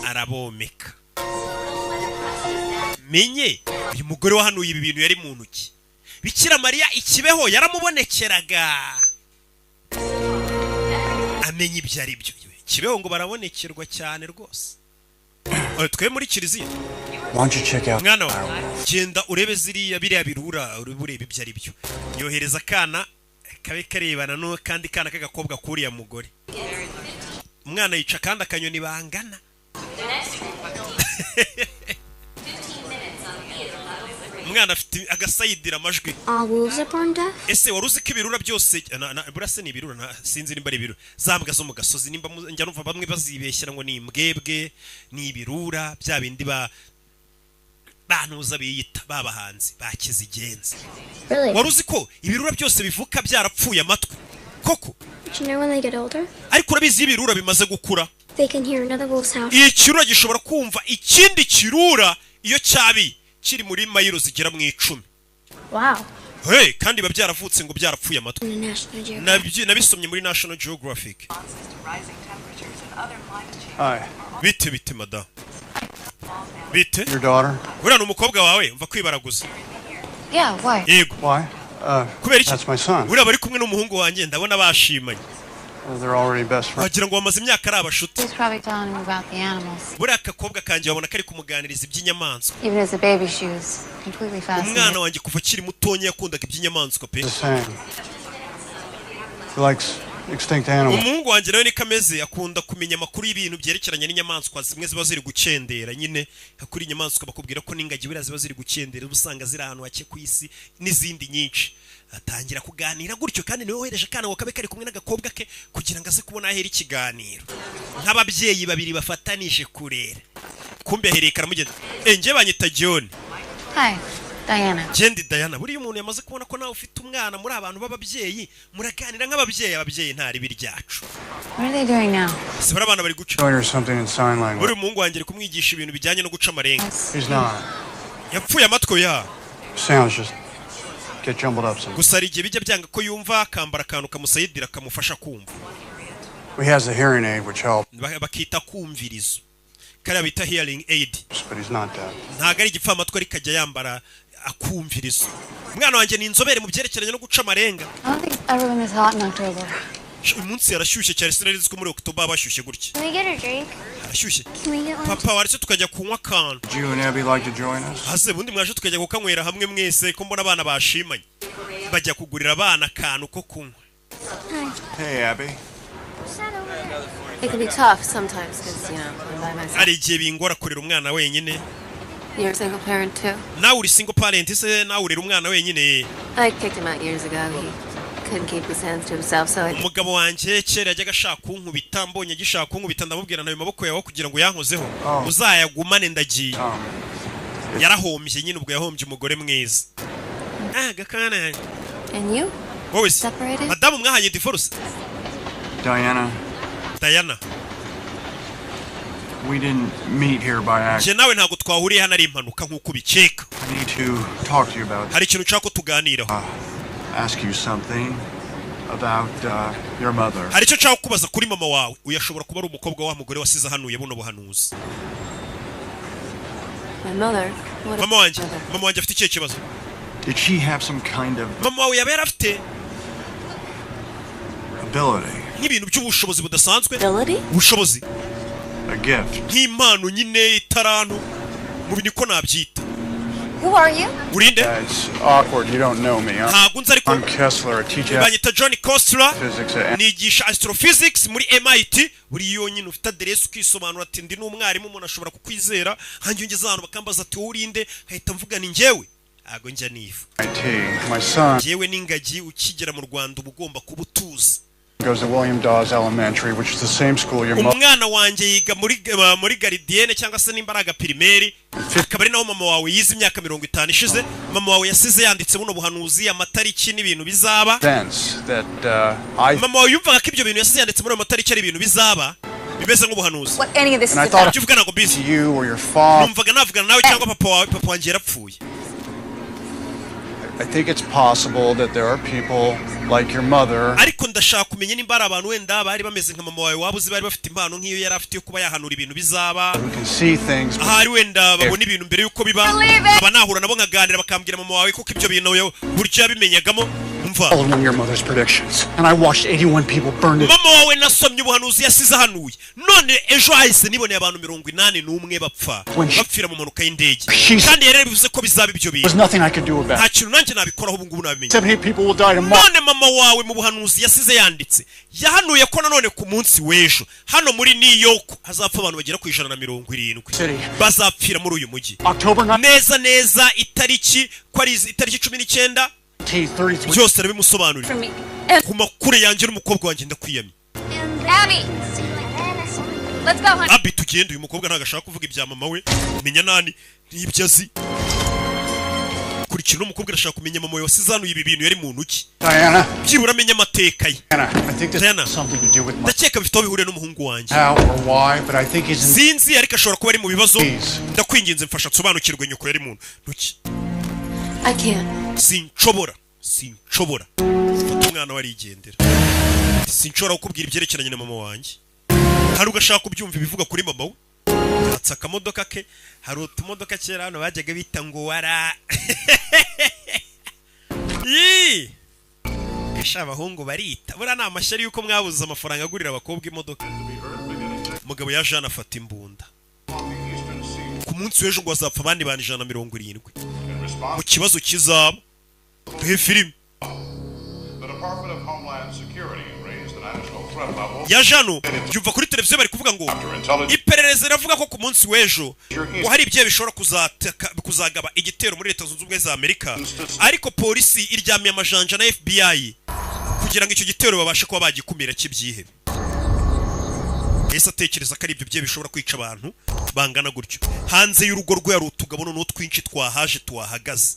arabomeka. Menye uyu mugore wahanuye ibi bintu yari mu ntoki. Bikira Mariya ikibeho yaramubonekeraga, amenya ibyo ari byo. Kibeho ngo barabonekerwa cyane rwose. Twe muri kiliziya. Why don't you check out? Mwana wawe, genda urebe ziriya, biriya birura, urebe urebe ibyo ari byo. Yohereza akana kabe karebana n'akandi kana k'agakobwa k'uriya mugore. Umwana yica kandi akanyoni bangana. Umwana afite agasayidira amajwi. All wolves are born deaf? Ese wari uzi ko ibirura byose burase ni ibirura, sinzi nimba ari ibirura, za mbwa zo mu gasozi, nimba njya numva bamwe bazibeshyira ngo ni imbwebwe, ni ibirura bya bindi ba bantuza biyita babahanzi bakizigenza. Really? Wari uzi ko ibirura byose bivuka byarapfuye amatwi koko? But you know when they get older, Ariko urabizi, iyo ibirura bimaze gukura, they can hear another wolf's howl. ikirura gishobora kumva ikindi kirura iyo cyabi kiri muri mayiro zigera mu 10. Wow. Hey, kandi biba byaravutse ngo byarapfuye amatwi. In the National Geographic. Nabisomye muri National Geographic. Hi. Bite bite madamu, bite? Your daughter? Uriya ni umukobwa wawe? Mva kwibaraguza. Yeah, why? Yego. Why? Kubera iki? That's my son. Uriya bari kumwe n'umuhungu wanjye, ndabona bashimanye. They're already best friends. Wagira ngo bamaze imyaka ari abashuti. He's probably telling him about the animals. Buriya akakobwa kanjye babona kari kumuganiriza iby'inyamaswa. Even as a baby, she was completely fascinated. Umwana wanjye kuva akiri mutonya yakundaga iby'inyamaswa pe. The same. He likes extinct animals. Umuhungu wanjye nawe niko ameze, akunda kumenya amakuru y'ibintu byerekeranye n'inyamaswa zimwe ziba ziri gukendera nyine. Kuri inyamaswa bakubwira ko n'ingagi buriya ziba ziri gukendera, uba usanga ziri ahantu hake ku isi n'izindi nyinshi. Atangira kuganira gutyo, kandi niwe wohereje akana ngo kabe kari kumwe n'agakobwa ke kugira ngo aze kubona ahera ikiganiro, nk'ababyeyi babiri bafatanije kurera. Kumbe ahereye karamugenda. Njye banyita John. Hi, Diana. Jendi Diana. Buriya umuntu yamaze kubona ko nawe ufite umwana, muri abantu b'ababyeyi muraganira nk'ababyeyi. Ababyeyi nta ribi ryacu. What are they doing now? Si bari abana bari guca. Showing her something in sign language. Buriya umuhungu wanjye ari kumwigisha ibintu bijyanye no guca amarenga. He's not. Yapfuye amatwi ya. Sounds just get jumbled up some. Gusa hari igihe bijya byanga ko yumva, akambara akantu kamusayidira kamufasha kumva. He has a hearing aid which helps, Bakita kumvirizo, kariya bita hearing aid. but he's not deaf. Ntabwo ari igipfamatwi, ariko ajya yambara akumvirizo. Umwana wanjye ni inzobere mu byerekeranye no guca amarenga. I don't think it's ever been this hot in October. Uyu munsi yarashyushye cyane, sinari nzi ko muri October bashyushye gutya. Can we get a drink? Arashyushye. Can we get one? Papa, waretse tukajya kunywa akantu? Would you and Abby like to join us? Hase bundi mwaje tukajya kukanywera hamwe mwese, ko mbona abana bashimanye? Bajya kugurira abana akantu ko kunywa. Hey, Abby. It can be tough sometimes because, I'm by myself. Hari igihe bingora kurera umwana wenyine. You're a single parent too? Nawe uri single parent se? Nawe urera umwana wenyine? I kicked him out years ago. He couldn't keep his hands to himself, so I Umugabo wanjye kera yajyaga ashaka kunkubita. Mbonye agishaka kunkubita, ndamubwira nayo maboko yawe kugira ngo yankozeho uzayagumane, ndagiye. Yarahombye nyine, ubwo yahombye umugore mwiza. Gakana. And you? Wowe se? Separated? Madamu mwahanye divorce? Diana, Diana, we didn't meet here by njye accident. nawe ntabwo twahuriye hano ari impanuka nk'uko ubikeka. I need to talk to you about, Hari ikintu nshaka ko tuganiraho. ask you something about your mother. Hari icyo nshaka kubaza kuri mama wawe. Uyu ashobora kuba ari umukobwa wa mugore wasize ahanuye buno buhanuzi. My mother? What Mama wanjye, mama wanjye afite ikihe kibazo? Did she have some kind of Mama wawe yaba yari afite ability, nk'ibintu by'ubushobozi budasanzwe, ubushobozi, a gift? nk'impano nyine, itarantu mu bintu niko nabyita? Who are you? Urinde? It's awkward. You don't know me. I'm, Ntabwo nzi, ariko I'm Kessler. I teach banyita John Costler. physics at Nigisha astrophysics muri MIT. Buri yonyine ufite aderesi ukisobanura ati ndi n'umwarimu, umuntu ashobora kukwizera. Hanjye ungeze ahantu bakambaza ati wowe urinde, nkahita mvuga ni njyewe, ntabwo njya niva. MIT. My son Njyewe n'ingagi, ukigera mu Rwanda uba ugomba kuba utuzi. goes to William Dawes Elementary, which is the same school your mother. Umwana wanjye yiga muri gardienne cyangwa se nimba ari agaprimaire, akaba ari naho mama wawe yize imyaka 50 ishize. Mama wawe yasize yanditse buno buhanuzi, amatariki n'ibintu bizaba. Events that I Mama wawe yumvaga ko ibyo bintu yasize yanditse muri ayo matariki ari ibintu bizaba bimeze nk'ubuhanuzi. What any of this And I is thought about. Ibyo uvuga ntabwo mbizi. to you or your father. Numvaga navugana nawe cyangwa papa wawe. Papa wanjye yarapfuye. I think it's possible that there are people like your mother Ariko ndashaka kumenya nimba hari abantu wenda bari bameze nka mama wawe, waba uzi, bari bafite impano nk'iyo yari afite yo kuba yahanura ibintu bizaba, who can see things. Ahari wenda babona ibintu mbere y'uko biba, nkaba nahura nabo nkaganira, bakambwira mama wawe kuko ibyo bintu buryo yabimenyagamo. Umva, Followed one of your mother's predictions, and I watched 81 people burned to mama wawe nasomye ubuhanuzi yasize ahanuye, none ejo hahise niboneye abantu 81 bapfa, bapfira mu mpanuka y'indege, kandi yari yarabivuze ko bizaba ibyo There's bintu. nothing I could do about Nta it. kintu nanjye nabikoraho ubu ngubu nabimenye. 78 people will die tomorrow. None mama wawe mu buhanuzi yasize yanditse yahanuye ko nanone ku munsi w'ejo hano muri New York hazapfa abantu bagera ku 170, bazapfira muri uyu mujyi neza neza itariki ko ari itariki 19. 33. Byose arabimusobanurira. For me. Ku makuru yanjye n'umukobwa wanjye, ndakwiyamye. Abby! Let's go, honey. Abi, tugende. Uyu mukobwa ntabwo ashaka kuvuga ibya mama we, menya nani n'ibyo azi. Kurikira uno mukobwa, arashaka kumenya mama we wasize hanuye ibi bintu yari muntu ki, Diana, byibura amenye amateka ye. Diana, I think this Diana. has something to do with my Ndakeka bifite aho bihuriye n'umuhungu wanjye. how or why, but I think he's in. Sinzi, ariko ashobora kuba ari mu bibazo. Ndakwinginze mfasha nsobanukirwe nyoko yari muntu ntuki. I can't. Sinshobora, sinshobora. Fata umwana we arigendera. Sinshobora kukubwira ibyerekeranye na mama wanjye. Hari ugashaka kubyumva ibivuga kuri mama we. Yatsa akamodoka ke. Hari utumodoka kera hano bajyaga bita ngo wara. Yii! Esha abahungu barita buriya ni amashyari yuko mwabuze amafaranga agurira abakobwa imodoka. Umugabo yaje hano afata imbunda. Ku munsi w'ejo ngo hazapfa abandi bantu 170 mu kibazo kizaba. Duhe filime. The Department of Homeland Security raised the national threat level. Yaje hano yumva kuri televiziyo bari kuvuga ngo iperereza riravuga ko ku munsi w'ejo ngo hari ibyaha bishobora kuzagaba igitero muri Leta Zunze Ubumwe za Amerika, ariko polisi iryamiye amajanja na FBI kugira ngo icyo gitero babashe kuba bagikumira cy'ibyihebe. Ese atekereza ko ari ibyo byaha bishobora kwica abantu bangana gutyo? Hanze y'urugo rwe hari utugabo noneho twinshi twahaje tuhahagaze.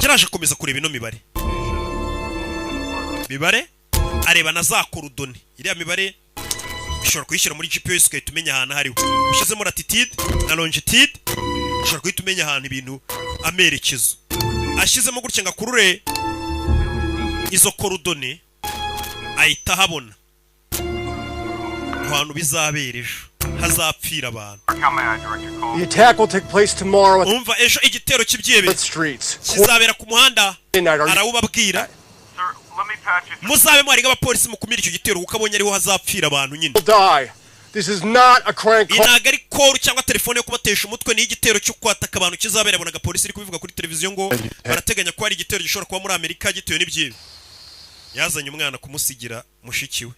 Yaraje akomeza kureba ino mibare, areba na za coordonnées. Iriya mibare ushobora kuyishyira muri GPS ugahita umenya ahantu hariho. Ushyizemo latitude na longitude ushobora guhita umenya ahantu ibintu, amerekezo. Ashyizemo gutya ngo akurure izo coordonnées, ahita ahabona ahantu bizabera ejo hazapfira abantu. The attack will take place tomorrow at Umva, ejo igitero cy'ibyihebe streets. kizabera ku muhanda. Midnight, are you- Arawubabwira, muzabe mwariga abapolisi mukumira icyo gitero, kuko abonye ariho hazapfira abantu nyine. will die. This is not a crank Iyi call. ntabwo ari call cyangwa telefone yo kubatesha umutwe, ni igitero cyo kwataka abantu kizabera. Abonaga polisi iri kubivuga kuri televiziyo ngo barateganya ko hari igitero gishobora kuba muri Amerika gitewe n'ibyibi. Yazanye umwana kumusigira mushiki we.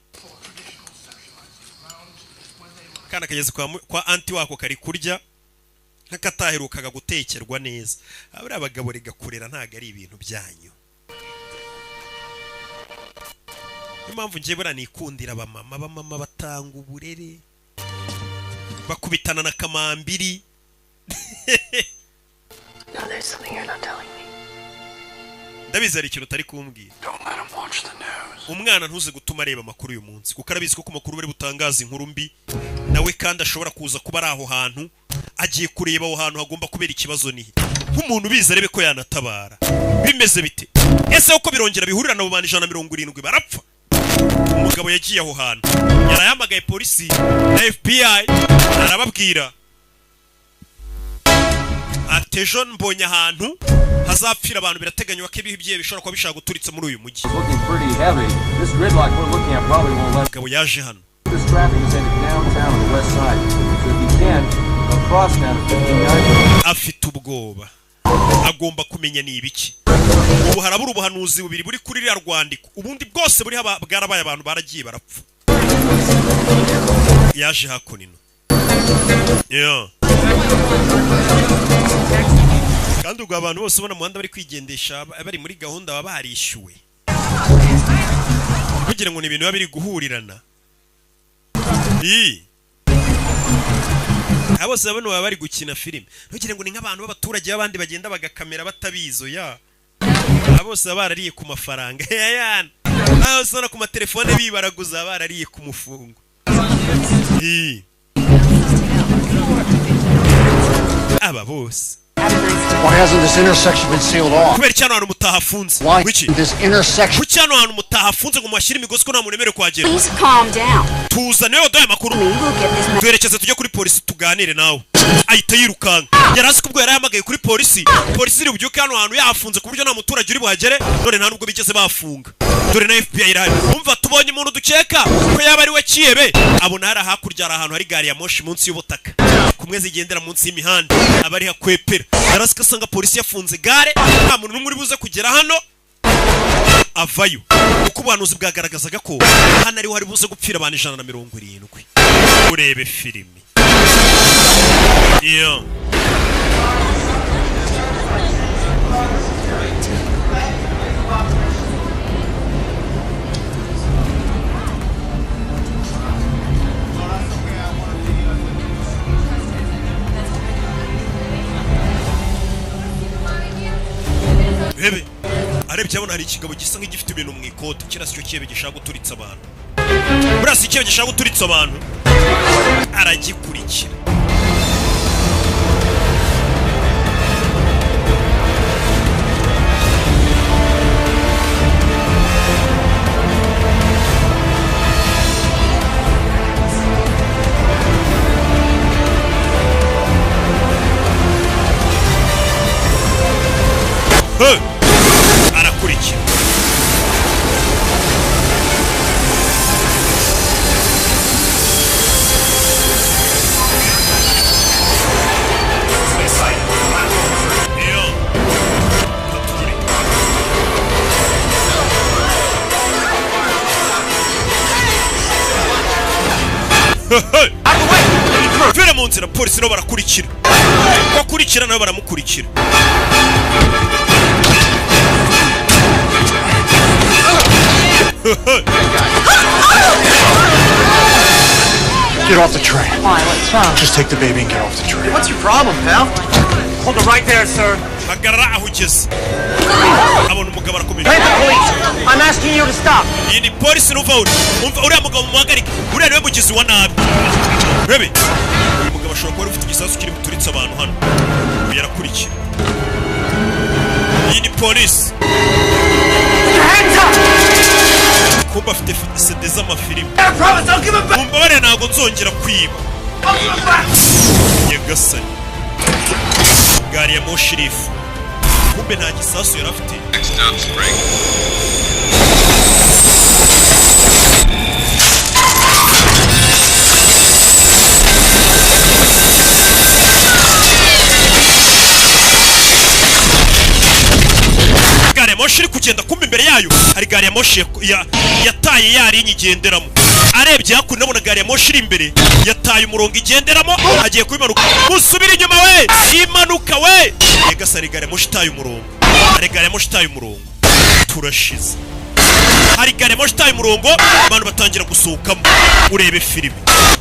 Akana kageze kwa aunty wako kari kurya nk'akataherukaga gutekerwa neza. Buriya abagabo rigakurera ntabwo ari ibintu byanyu. Niyo mpamvu ngiye buriya nikundira abamama. Abamama batanga uburere, bakubitana na kamambiri. No, there's something you're not telling me. Ndabizi hari ikintu utari kumbwira. Umwana ntuze gutuma areba amakuru uyu munsi, kuko arabizi ko ku makuru bari butangaza inkuru mbi, nawe kandi ashobora kuza kuba ari aho hantu, agiye kureba aho hantu hagomba kubera ikibazo nihe, nk'umuntu ubizi arebe ko yanatabara. Bimeze bite ese uko birongera bihurira nabo bantu 170 barapfa? Umugabo yagiye aho hantu, yarahamagaye polisi na FBI, arababwira ati ejo mbonye ahantu hazapfira abantu, birateganywa ko ibihe bishobora kuba bishaka guturitsa muri uyu mujyi. Looking pretty heavy. This gridlock we're looking at probably won't let Umugabo yaje hano. this traffic is headed downtown on the west side. So if you can, go cross down to 59. Afite ubwoba, agomba kumenya ni ibiki. Ubu harabura ubuhanuzi bubiri buri kuri ririya rwandiko, ubundi bwose buriho bwarabaye, abantu baragiye barapfa. Yaje hakuno yeah. Kandi ubwo abantu bose ubona mu muhanda bari kwigendesha bari muri gahunda baba barishyuwe. Kugira ngo ni ibintu biba biri guhurirana. Abo bose bano baba bari gukina filime, ntugire ngo ni nk'abantu b'abaturage b'abandi bagenda bagakamera batabizo ya. Abo bose baba barariye ku mafaranga yayana. Abo bose ubona ku matelefone bibaraguza barariye ku mufungo. Aba bose. Why hasn't this intersection been sealed off? Kubera iki hano hantu mutahafunze? Why Wiki? this intersection? Kuki hano hantu mutahafunze ngo muhashyire imigozi ko nta muntu wemerewe kuhagera? Please calm down. Tuza niwe waduhaye amakuru, twerekeze tujye kuri polisi tuganire nawe. Ahita yirukanka, yari azi ko ubwo yari yahamagaye kuri polisi, polisi iri bubyuke hano hantu yahafunze ku buryo nta muturage uri buhagere. Dore nta nubwo bigeze bafunga, dore na FBI irahari. Umva, tubonye umuntu dukeka ko yaba ari we kiyebe. Abona hari hakurya hari ahantu hari gari ya moshi munsi y'ubutaka, kumwe zigendera munsi y'imihanda, aba ari hakwepera. Yari azi ko asanga polisi yafunze gare, nta muntu n'umwe uri buze kugera hano. Avayo kuko ubuhanuzi bwagaragazaga ko hano ariho hari buze gupfira abantu 170. Urebe filimi. Yeah. Bebe arebye abona hari ikigabo gisa nk'igifite ibintu mu ikote, kirasi cyo kibe gishaka guturitsa abantu. Burasi ikibe gishaka guturitsa abantu, aragikurikira. Hey! Arakurikira. Iyo. Katuri. Hey! Vira mu nzira, polisi nabo barakurikira. Bakurikira nabo baramukurikira. Get off the train. Why? What's wrong? Just take the baby and get off the train. What's your problem, pal? Hold it right there, sir. Hagarara aho ugeze. Abona umugabo arakomeje. Hey, the police! I'm asking you to stop. Iyi ni polisi n'uva uri. Umva uriya mugabo muhagarike. Uriya niwe mugizi wa nabi. Rebe. Uyu mugabo ashobora kuba ari ufite igisasu kiri buturitse abantu hano. Uyu arakurikira. Iyi ni polisi. Kumba afite CD z'amafilimi. Mumbabarire ntabwo nzongera kwiba. Nyagasani. Gari ya moshi irifu. Kumbe nta gisasu yari afite. Gari ya moshi iri kugenda, kumbe imbere yayo hari gari ya moshi yataye yari inyigenderamo. Arebye hakuno abona gari ya moshi iri imbere yataye umurongo igenderamo, agiye kubimanuka. Musubire inyuma we, imanuka we. Nyagasani, gari ya moshi itaye umurongo. Hari gari ya moshi itaye umurongo. Turashize. Hari gari ya moshi itaye umurongo, abantu batangira gusohokamo. Urebe filime.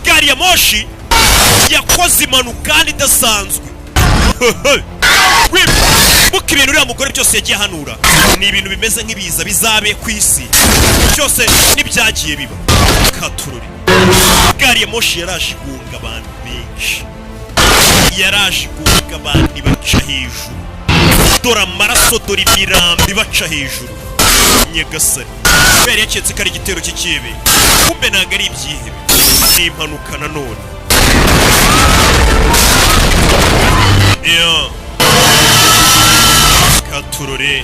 Gari ya moshi yakoze impanuka kandi idasanzwe. Buka ibintu uriya mugore byose yagiye ahanura ni ibintu bimeze nk'ibiza bizabe ku isi byose n'ibyagiye biba. Katururi. Gari ya moshi yaraje igunga abantu benshi, yaraje igunga abantu ibaca hejuru. Dore amaraso, dore imirambo ibaca hejuru. Nyagasani, kubera yaketse ko ari igitero cy'ikibe, kumbe ntabwo ari ibyihebe, ni impanuka nanone. Yeah. Katurore.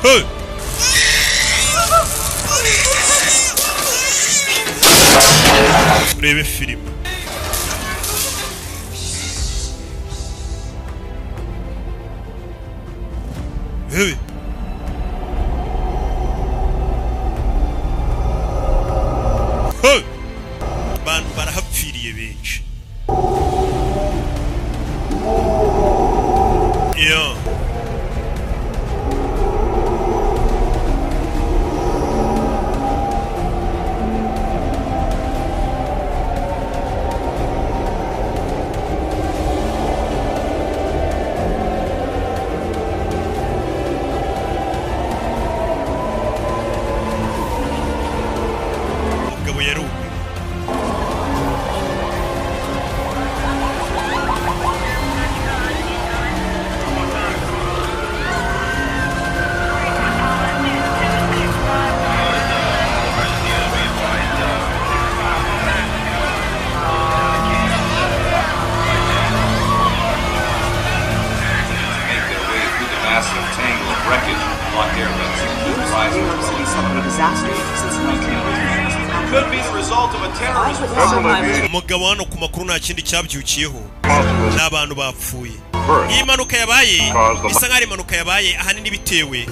Hey! Urebe filime. Hey! Hey! Abantu barahapfiriye benshi. Yeah. disaster since 1983. Could be the result of a terrorist plot. Umugabo hano ku makuru nta kindi cyabyukiyeho, ni abantu bapfuye. Iyi mpanuka yabaye bisa nk'aho ari impanuka yabaye ahanini bitewe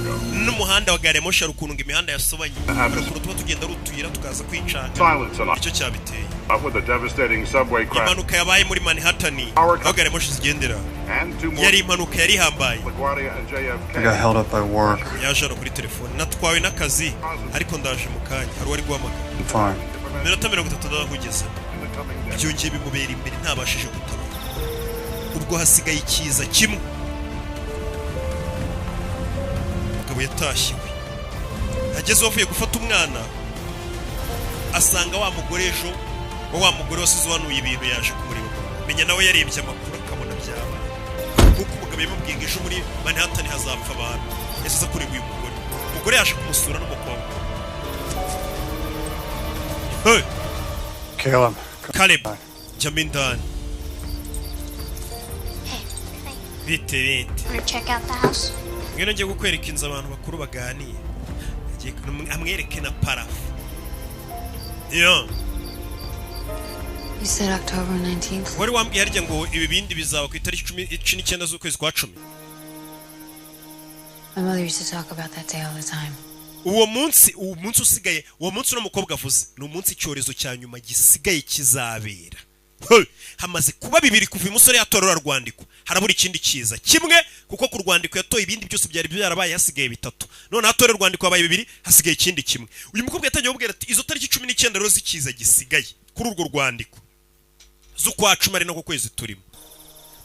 n'umuhanda wa gari ya moshi. Hari ukuntu ngo imihanda yasobanye, hari ukuntu tuba tugenda ari utuyira tukaza kwicanga. Silence tonight. Nicyo cyabiteye. With the devastating subway crash Impanuka yabaye muri Manhattan aho gari ya moshi zigendera and two more yari impanuka yari ihambaye. LaGuardia and JFK. I got held up by work. Yaje hano kuri telefone, natwawe n'akazi ariko ndaje mu kanya. Hari uwari guhamagara. I'm fine. Iminota 30 ndahugeze. Byongeye bimubera imbere, ntabashije gutabara. Ubwo hasigaye ikiza kimwe. Umugabo yatashye iwe, ageze avuye gufata umwana, asanga wa mugore ejo wa mugore wasize uhanuye ibintu yaje kumureba. Menya nawe yarebye amakuru akabona byabaye, kuko umugabo yamubwiye ngo ejo muri Manhattan hazapfa abantu. Yasize aza kureba uyu mugore. Umugore yaje kumusura n'umukobwa. Hey! Caleb. Caleb, jyamo indani. Bite bite? Want to check out the house? Ngwino ngiye kukwereka inzu abantu bakuru baganiye. Agiye amwereke na plafond yo. You said October 19th. Wari wambwiye harya ngo ibi bindi bizaba ku itariki 19 z'ukwezi kwa 10. My mother used to talk about that day all the time. Uwo munsi, uwo munsi usigaye, uwo munsi uno mukobwa avuze ni umunsi icyorezo cya nyuma gisigaye kizabera. Hey! Hamaze kuba bibiri kuva uyu musore yatora rwandiko, harabura ikindi kiza kimwe, kuko ku rwandiko yatoye ibindi byose byari byarabaye, hasigaye bitatu. None atora rwandiko habaye bibiri, hasigaye ikindi kimwe. Uyu mukobwa yatangiye kumubwira ati izo tariki 19 rero z'ikiza gisigaye kuri urwo rwandiko z'ukwa 10, ari nako kwezi turimo,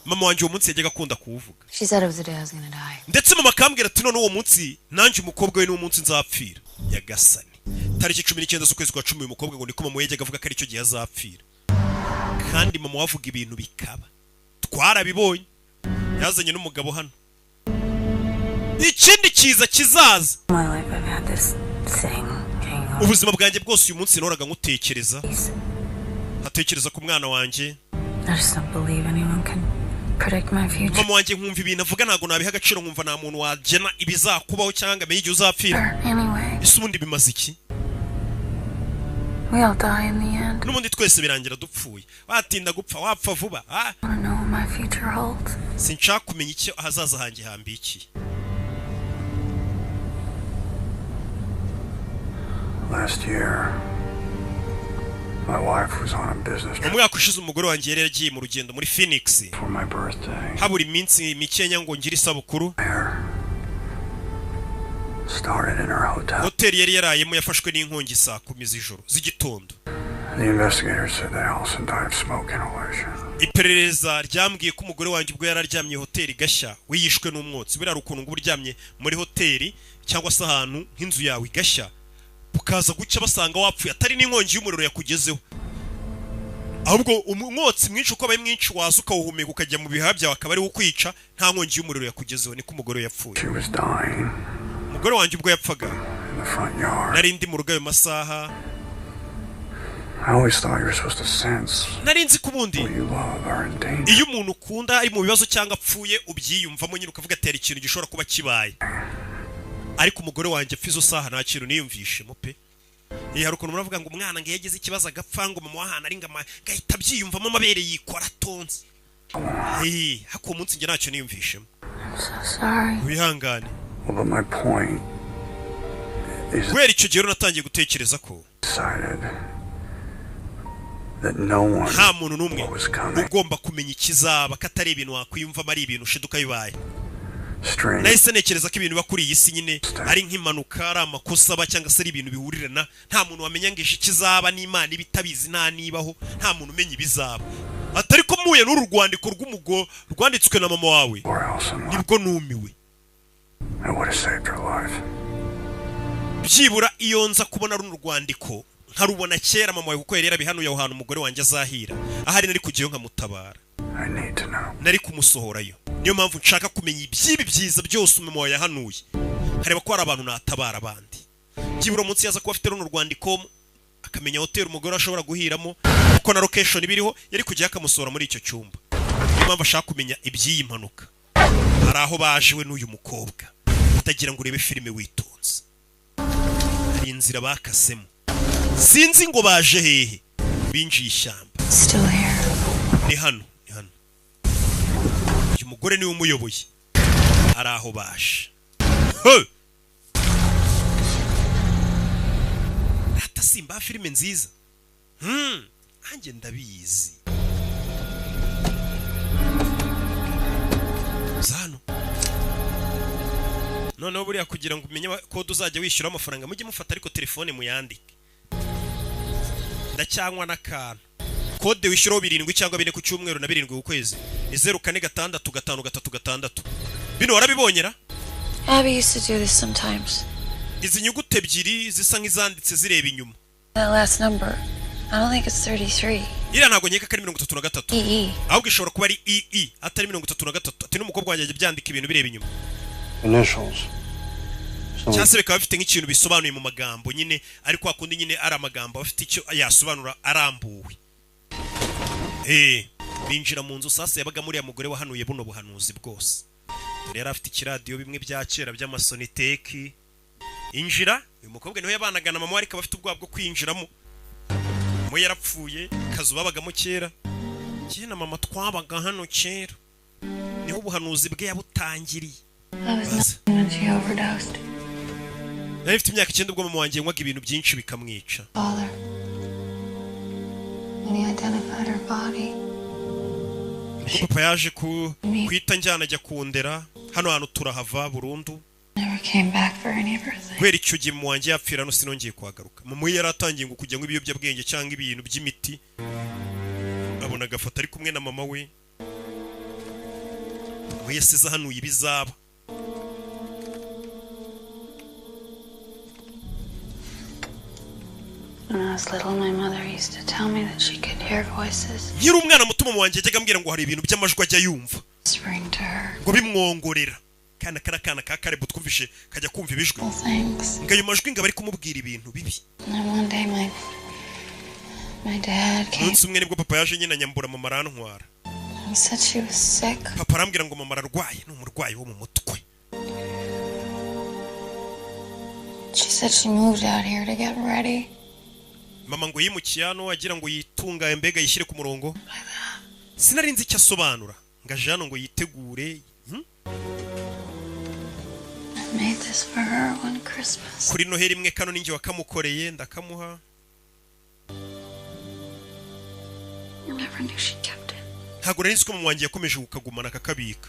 mama wanjye uwo munsi yajyaga akunda kuwuvuga. She said it was the day I was gonna die. Ndetse mama akambwira ati none uwo munsi nanjye umukobwa we, niwo munsi nzapfira. Nyagasani, tariki 19 z'ukwezi kwa 10, uyu mukobwa ngo niko mama we yajyaga avuga ko aricyo gihe azapfira. Kandi mama we avuga ibintu bikaba, twarabibonye. Yazanye n'umugabo hano, ikindi kiza kizaza. My life, I've had this thing hanging over. Ubuzima bwanjye bwose uyu munsi nahoraga nkutekereza, nkatekereza ku mwana wanjye. I just don't believe anyone can predict my future. Mama wanjye nkumva ibintu avuga ntabwo nabiha agaciro, nkumva nta muntu wagena ibizakubaho cyangwa ngo amenye igihe uzapfira. Anyway, Ese ubundi bimaze iki? we all die in the end. N'ubundi twese birangira dupfuye, watinda gupfa, wapfa vuba, ah. I want to know what my future holds. Sinshaka kumenya icyo ahazaza hanjye hambikiye. Last year, my wife was on a business Mu trip mwaka ushize umugore wanjye yari yagiye mu rugendo muri Phoenix for my birthday. habura iminsi mikenya ngo ngire isabukuru. Started in her hotel. Hoteli yari yarayemo yafashwe n'inkongi saa 10 z'ijoro z'igitondo. The investigators said that Allison died of smoke inhalation. Iperereza ryambwiye ko umugore wanjye ubwo yari aryamye hoteli igashya, we yishwe n'umwotsi. Buriya hari ukuntu ngo uba uryamye muri hoteli cyangwa se ahantu nk'inzu yawe igashya, bukaza gucya basanga wapfuye, atari n'inkongi y'umuriro yakugezeho, ahubwo umwotsi mwinshi uko abaye mwinshi waza ukawuhumeka ukajya mu bihaha byawe akaba ariwo ukwica, nta nkongi y'umuriro yakugezeho. Niko umugore we yapfuye. She was dying Umugore wanjye ubwo yapfaga in the front yard. nari ndi mu rugo ayo masaha. I always thought you were supposed to sense Nari nzi ko ubundi what you love are in danger. iyo umuntu ukunda ari mu bibazo cyangwa apfuye ubyiyumvamo nyine, ukavuga ati hari ikintu gishobora kuba kibaye. Ariko umugore wanjye apfa izo saha nta kintu niyumvishemo pe. Hari ukuntu muravuga ngo umwana ngo iyo yagize ikibazo agapfa, ngo mama w'ahantu ari ngo ngahita abyiyumvamo, amabere yikora atonze. Ariko uwo munsi njye ntacyo niyumvishemo. I'm so sorry. Wihangane. Well, but my point is Guhera icyo gihe rero natangiye gutekereza ko decided that no one nta muntu n'umwe ugomba kumenya ikizaba, ko atari ibintu wakwiyumvamo, ari ibintu ushiduka bibaye. Strange. Nahise ntekereza ko ibintu biba kuri iyi si nyine ari nk'impanuka, ari amakosa aba, cyangwa se ari ibintu bihurirana. Nta muntu wamenya ngo ejo ikizaba, n'Imana iba itabizi, nta nibaho, nta muntu umenya ibizaba. Atari ko mpuye n'uru rwandiko rw'umugo rwanditswe na mama wawe, nibwo numiwe. I would have saved her life. Byibura iyo nza kubona runo rwandiko nkarubona kera, mama wawe kuko yari yarabihanuye aho hantu umugore wanjye azahira, ahari nari kujyayo nkamutabara. I need to know. Nari kumusohorayo. Niyo mpamvu nshaka kumenya iby'ibi byiza byose mama wawe yahanuye, nkareba ko hari abantu natabara abandi. Byibura umunsi yaza kuba afite runo rwandiko, akamenya hoteli umugore ashobora guhiramo, kuko na location ibiriho, yari kujyayo akamusohora muri icyo cyumba. Niyo mpamvu ashaka kumenya iby'iyi mpanuka. Hari aho baje we n'uyu mukobwa. Utagira ngo urebe filime witonze, hari Hari inzira bakasemo, sinzi ngo baje hehe. Binjiye ishyamba. Still here. Ni hano, ni hano. Uyu mugore niwe umuyoboye, ari aho baje. Hey! Rata simba filime nziza. Nanjye ndabizi. Zano noneho buriya kugira ngo umenye kode uzajya wishyura amafaranga, mujye mufata ariko telefone muyandike. Ndacyanywa n'akantu. Kode wishyuraho 7 cyangwa 4 ku cyumweru na 7 ku kwezi ni 046536. Bino warabibonyera? Abby used to do this sometimes. Izi nyuguti ebyiri zisa nk'izanditse zireba inyuma. That last number, I don't think it's 33. Iriya ntabwo nkeka ko ari 33. EE. Ahubwo ishobora kuba ari EE atari 33. Ati n'umukobwa wanjye ajya byandika ibintu bireba inyuma. Initials. Cyangwa se bikaba bifite nk'ikintu bisobanuye mu magambo nyine, ariko hakundi nyine ari amagambo afite icyo yasobanura arambuwe. Binjira mu nzu sasa yabaga muri ya mugore wahanuye buno buhanuzi bwose. Dore yari afite ikiradiyo bimwe bya kera by'amasoniteki. Injira, uyu mukobwa niho yabanaga na mama we, ariko abafite ubwoba bwo kwinjiramo. Mu yarapfuye, kazu babagamo kera. Kera na mama twabaga hano kera. Niho ubuhanuzi bwe yabutangiriye. I was 9 when she overdosed. Nari mfite imyaka 9 ubwo mama wanjye yanywaga ibintu byinshi bikamwica. Father. When he identified her body. Ubwo papa yaje ku kwita njyana ajya kundera, hano hantu turahava burundu. Never came back for any of her things. Guhera icyo gihe mama wanjye yapfira hano sinongeye kuhagaruka. Mama we yari atangiye ngo kujya ibiyobyabwenge cyangwa ibintu by'imiti. Abona agafata ari kumwe na mama we. We yasize ahanuye ibizaba. When I was little, my mother used to tell me that she could hear voices Nkiri umwana muto mama wanjye yajyaga ambwira ngo hari ibintu by'amajwi ajya yumva whispering to her. ngo bimwongorera. Kana kara kana ka Karebu twumvishe kajya kumva ibijwi. Things. Ngo ayo majwi ngo aba ari kumubwira ibintu bibi. And then one day my dad came Umunsi umwe nibwo papa yaje nyine anyambura mama arantwara. and said she was sick. Papa arambwira ngo mama ararwaye, ni umurwayi wo mu mutwe. She said she moved out here to get ready. Mama ngo yimukiye hano agira ngo yitungaye mbega yishyire ku murongo. Sinari nzi icyo asobanura. Ngo aje hano ngo yitegure. I made this for her one Christmas. Kuri Noheli imwe kano ninjye wakamukoreye ndakamuha. I never knew she kept it. Ntabwo nari nzi ko mama wanjye yakomeje kukagumana akakabika.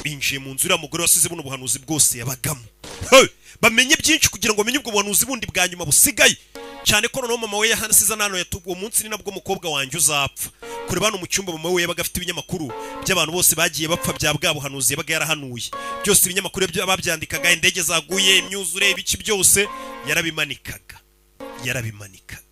Binjiye mu nzu uriya mugore wasize buno buhanuzi bwose yabagamo. Hey! Bamenye byinshi kugira ngo bamenye ubwo buhanuzi bundi bwa nyuma busigaye. Cyane ko noneho mama we yasize nano yatubwo umunsi ni nabwo umukobwa wanjye uzapfa. Kureba hano mu cyumba mama we yabaga afite ibinyamakuru by'abantu bose bagiye bapfa bya bwa buhanuzi yabaga yarahanuye. Byose ibinyamakuru babyandikaga, indege zaguye, imyuzure, ibiki byose yarabimanikaga. Yarabimanikaga.